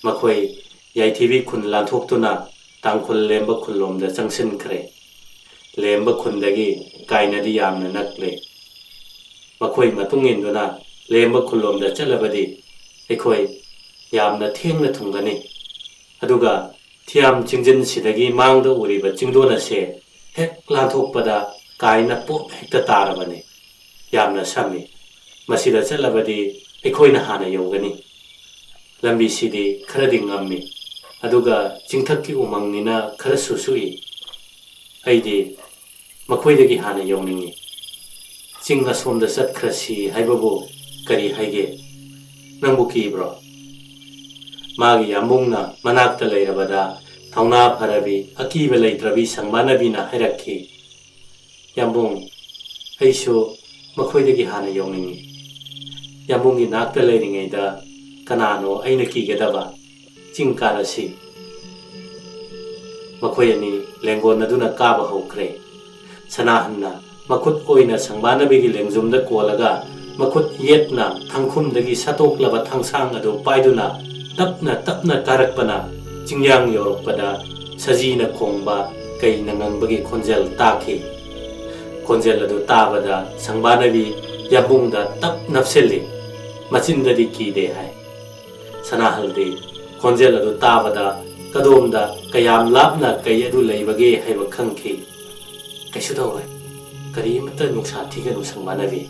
ꯃꯈꯣꯏ ꯌꯥꯏꯊꯤꯕꯤ ꯈꯨꯟ ꯂꯥꯟꯊꯣꯛꯇꯨꯅ ꯇꯥꯡꯈꯨꯜ ꯂꯦꯝꯕ ꯈꯨꯜꯂꯣꯝꯗ ꯆꯪꯁꯤꯟꯈ꯭ꯔꯦ꯫ ꯂꯦꯝꯕ ꯈꯨꯟꯗꯒꯤ ꯀꯥꯏꯅꯗꯤ ꯌꯥꯝꯅ ꯅꯛꯂꯦ꯫ ꯃꯈꯣꯏ ꯃꯇꯨꯡ ꯏꯟꯗꯨꯅ ꯂꯦꯝꯕ ꯈꯨꯜꯂꯣꯝꯗ ꯆꯠꯂꯕꯗꯤ ꯑꯩꯈꯣꯏ ꯌꯥꯝꯅ ꯊꯦꯡꯅ ꯊꯨꯡꯒꯅꯤ꯫ ꯑꯗꯨꯒ ꯊꯤꯌꯥꯝ ꯆꯤꯡꯖꯤꯟꯁꯤꯗꯒꯤ ꯃꯥꯡꯗ ꯎꯔꯤꯕ ꯆꯤꯡꯗꯣꯟ ꯑꯁꯦ ꯍꯦꯛ ꯂꯥꯟꯊꯣꯛꯄꯗ ꯀꯥꯏꯅ ꯄꯣꯞ ꯍꯦꯛꯇ ꯇꯥꯔꯕꯅꯤ꯫ ꯌꯥꯝꯅ ꯁꯝꯃꯤ꯫ ꯃꯁꯤꯗ ꯆꯠꯂꯕꯗꯤ ꯑꯩꯈꯣꯏꯅ ꯍꯥꯟꯅ ꯌꯧꯒꯅꯤ꯫ ꯂꯝꯕꯤꯁꯤꯗꯤ ꯈꯔꯗꯤ ꯉꯝꯃꯤ, ꯑꯗꯨꯒ ꯆꯤꯡꯊꯛꯀꯤ ꯎꯃꯪꯅꯤꯅ ꯈꯔꯁꯨ ꯁꯨꯛꯏ꯫ ꯑꯩꯗꯤ ꯃꯈꯣꯏꯗꯒꯤ ꯍꯥꯟꯅ ꯌꯧꯅꯤꯡꯏ꯫ ꯆꯤꯡ ꯑꯁꯣꯝꯗ ꯆꯠꯈ꯭ꯔꯁꯤ ꯍꯥꯏꯕꯕꯨ ꯀꯔꯤ ꯍꯥꯏꯒꯦ? ꯅꯪꯕꯨ ꯀꯤꯕ꯭ꯔꯣ? ꯃꯥꯒꯤ ꯌꯥꯝꯕꯨꯡꯅ ꯃꯅꯥꯛꯇ ꯂꯩꯔꯕꯗ ꯊꯧꯅꯥ ꯐꯔꯕꯤ, ꯑꯀꯤꯕ ꯂꯩꯇ꯭ꯔꯕꯤ ꯁꯪꯕꯥꯅꯕꯤꯅ ꯍꯥꯏꯔꯛꯈꯤ, "ꯌꯥꯝꯕꯨꯡ, ꯑꯩꯁꯨ ꯃꯈꯣꯏꯗꯒꯤ ꯍꯥꯟꯅ ꯌꯧꯅꯤꯡꯏ꯫ ꯌꯥꯝꯕꯨꯡꯒꯤ ꯅꯥꯛꯇ ꯂꯩꯔꯤꯉꯩꯗ ꯀꯅꯥꯅꯣ ꯑꯩꯅ ꯀꯤꯒꯗꯕ? ꯆꯤꯡ ꯀꯥꯔꯁꯤ꯫" ꯃꯈꯣꯏ ꯑꯅꯤ ꯂꯦꯡꯒꯣꯟꯅꯗꯨꯅ ꯀꯥꯕ ꯍꯧꯈ꯭ꯔꯦ꯫ ꯁꯅꯥꯍꯟꯅ ꯃꯈꯨꯠ ꯑꯣꯏꯅ ꯁꯪꯕꯥꯅꯕꯤꯒꯤ ꯂꯦꯡꯖꯨꯝꯗ ꯀꯣꯜꯂꯒ, ꯃꯈꯨꯠ ꯌꯦꯠꯅ ꯊꯥꯡꯈꯨꯝꯗꯒꯤ ꯁꯠꯇꯣꯛꯂꯕ ꯊꯥꯡꯁꯥꯡ ꯑꯗꯨ ꯄꯥꯏꯗꯨꯅ ꯇꯞꯅ ꯇꯞꯅ ꯀꯥꯔꯛꯄꯅ ꯆꯤꯡꯌꯥꯡ ꯌꯧꯔꯛꯄꯗ ꯁꯖꯤꯅ ꯈꯣꯡꯕ ꯀꯩꯅ ꯉꯪꯕꯒꯤ ꯈꯣꯟꯖꯦꯜ ꯇꯥꯈꯤ꯫ ꯈꯣꯟꯖꯦꯜ ꯑꯗꯨ ꯇꯥꯕꯗ ꯁꯪꯕꯥꯅꯕꯤ ꯌꯥꯝꯕꯨꯡꯗ ꯇꯞ ꯅꯞꯁꯤꯜꯂꯤ꯫ ꯃꯆꯤꯟꯗꯗꯤ ꯀꯤꯗꯦ ꯍꯥꯏ꯫ ꯁꯅꯥꯍꯜꯗꯤ ꯈꯣꯟꯖꯦꯜ ꯑꯗꯨ ꯇꯥꯕꯗ ꯀꯗꯣꯝꯗ ꯀꯌꯥꯝ ꯂꯥꯞꯅ ꯀꯩ ꯑꯗꯨ ꯂꯩꯕꯒꯦ ꯍꯥꯏꯕ ꯈꯪꯈꯤ꯫ "ꯀꯩꯁꯨ ꯇꯧꯔꯣꯏ, ꯀꯔꯤꯃꯠꯇ ꯅꯨꯡꯁꯥ ꯊꯤꯒꯅꯨ ꯁꯪꯕꯥꯅꯕꯤ꯫"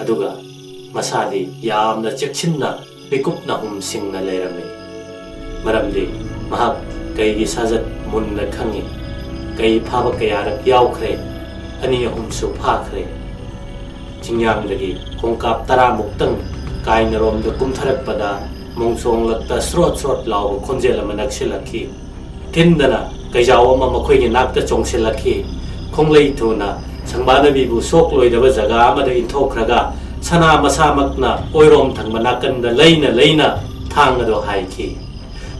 ꯑꯗꯨꯒ ꯃꯁꯥꯗꯤ ꯌꯥꯝꯅ ꯆꯦꯛꯁꯤꯟꯅ ꯃꯤꯀꯨꯞ ꯅꯥꯍꯨꯝ ꯁꯤꯡꯅ ꯂꯩꯔꯝꯃꯤ꯫ ꯃꯔꯝꯗꯤ ꯃꯍꯥꯛ ꯀꯩꯒꯤ ꯁꯥꯖꯠ ꯃꯨꯟꯅ ꯈꯪꯏ꯫ ꯀꯩ ꯐꯥꯕ ꯀꯌꯥꯔꯛ ꯌꯥꯎꯈ꯭ꯔꯦ, ꯑꯅꯤ ꯑꯍꯨꯝꯁꯨ ꯐꯥꯈ꯭ꯔꯦ꯫ ꯆꯤꯡꯌꯥꯡꯗꯒꯤ ꯈꯣꯡꯀꯥꯞ ꯇꯔꯥꯃꯨꯛꯇꯪ ꯀꯥꯏꯅꯔꯣꯝꯗ ꯀꯨꯝꯊꯔꯛꯄꯗ ꯃꯣꯡꯁꯣꯡꯂꯛꯇ ꯁ꯭ꯔꯣꯠ ꯁ꯭ꯔꯣꯠ ꯂꯥꯎꯕ ꯈꯣꯟꯖꯦꯜ ꯑꯃ ꯅꯛꯁꯤꯜꯂꯛꯈꯤ꯫ ꯊꯤꯟꯗꯅ ꯀꯩꯖꯥꯎ ꯑꯃ ꯃꯈꯣꯏꯒꯤ ꯅꯥꯛꯇ ꯆꯣꯡꯁꯤꯜꯂꯛꯈꯤ꯫ ꯈꯣꯡꯂꯩ ꯊꯨꯅ ꯁꯪꯕꯥꯅꯕꯤꯕꯨ ꯁꯣꯛꯂꯣꯏꯗꯕ ꯖꯒꯥ ꯑꯃꯗ ꯏꯟꯊꯣꯛꯈ꯭ꯔꯒ ꯁꯅꯥ ꯃꯁꯥꯃꯛꯅ ꯑꯣꯏꯔꯣꯝ ꯊꯪꯕ ꯅꯥꯀꯟꯗ ꯂꯩꯅ ꯂꯩꯅ ꯊꯥꯡ ꯑꯗꯨ ꯍꯥꯏꯈꯤ꯫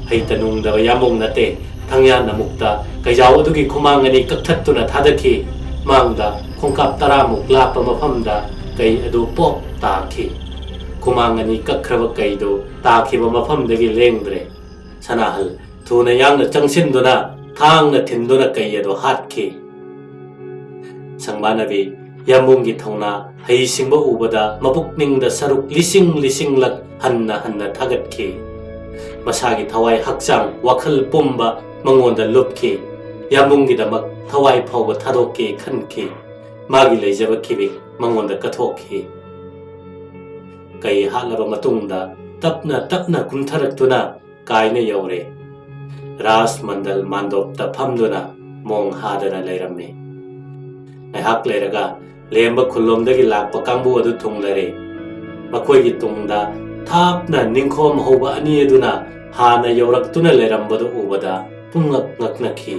ꯍꯩꯇ ꯅꯨꯡꯗꯕ ꯌꯥꯝꯕꯨꯡ ꯅꯠꯇꯦ, ꯊꯪꯌꯥꯟ ꯑꯃꯨꯛꯇ ꯀꯩꯖꯥꯎ ꯑꯗꯨꯒꯤ ꯈꯨꯃꯥꯡ ꯑꯅꯤ ꯀꯛꯊꯠꯇꯨꯅ ꯊꯥꯗꯈꯤ꯫ ꯃꯥꯡꯗ ꯈꯣꯡꯀꯥꯞ ꯇꯔꯥꯃꯨꯛ ꯂꯥꯞꯄ ꯃꯐꯝꯗ ꯀꯩ ꯑꯗꯨ ꯄꯣꯞ ꯇꯥꯈꯤ꯫ ꯈꯨꯃꯥꯡ ꯑꯅꯤ ꯀꯛꯈ꯭ꯔꯕ ꯀꯩꯗꯨ ꯇꯥꯈꯤꯕ ꯃꯐꯝꯗꯒꯤ ꯂꯦꯡꯗ꯭ꯔꯦ꯫ ꯁꯅꯥꯍꯜ ꯊꯨꯅ ꯌꯥꯡꯅ ꯆꯪꯁꯤꯟꯗꯨꯅ ꯊꯥꯡꯅ ꯊꯤꯟꯗꯨꯅ ꯀꯩ ꯑꯗꯨ ꯍꯥꯠꯈꯤ꯫ ꯁꯪꯕꯥꯅꯕꯤ ꯌꯥꯝꯕꯨꯡꯒꯤ ꯊꯧꯅꯥ ꯍꯩꯁꯤꯡꯕ ꯎꯕꯗ ꯃꯄꯨꯛꯅꯤꯡꯗ ꯁꯔꯨꯛ ꯂꯤꯁꯤꯡ ꯂꯤꯁꯤꯡꯂꯛ ꯍꯟꯅ ꯍꯟꯅ ꯊꯥꯒꯠꯈꯤ꯫ ꯃꯁꯥꯒꯤ ꯊꯋꯥꯏ, ꯍꯛꯆꯥꯡ, ꯋꯥꯈꯜ ꯄꯨꯝꯕ ꯃꯉꯣꯟꯗ ꯂꯨꯞꯈꯤ꯫ ꯌꯥꯝꯕꯨꯡꯒꯤꯗꯃꯛ ꯊꯋꯥꯏ ꯐꯥꯎꯕ ꯊꯥꯗꯣꯛꯀꯦ ꯈꯟꯈꯤ꯫ ꯃꯥꯒꯤ ꯂꯩꯖꯕ ꯈꯤꯕꯤꯛ ꯃꯉꯣꯟꯗ ꯀꯠꯊꯣꯛꯈꯤ꯫ ꯀꯩ ꯍꯥꯠꯂꯕ ꯃꯇꯨꯡꯗ ꯇꯞꯅ ꯇꯞꯅ ꯀꯨꯝꯊꯔꯛꯇꯨꯅ ꯀꯥꯏꯅ ꯌꯧꯔꯦ꯫ ꯔꯥꯖ ꯃꯟꯗꯜ ꯃꯥꯟꯗꯣꯞꯇ ꯐꯝꯗꯨꯅ ꯃꯣꯡ ꯍꯥꯗꯅ ꯂꯩꯔꯝꯃꯤ꯫ ꯉꯥꯏꯍꯥꯛ ꯂꯩꯔꯒ ꯂꯦꯝꯕ ꯈꯨꯜꯂꯣꯝꯗꯒꯤ ꯂꯥꯛꯄ ꯀꯥꯡꯕꯨ ꯑꯗꯨ ꯊꯨꯡꯂꯔꯦ꯫ ꯃꯈꯣꯏꯒꯤ ꯇꯨꯡꯗ ꯊꯥꯞꯅ ꯅꯤꯡꯈꯣꯝ ꯍꯧꯕ ꯑꯅꯤ ꯑꯗꯨꯅ ꯍꯥꯟꯅ ꯌꯧꯔꯛꯇꯨꯅ ꯂꯩꯔꯝꯕꯗꯨ ꯎꯕꯗ ꯄꯨꯡꯉꯛ ꯉꯛꯅꯈꯤ꯫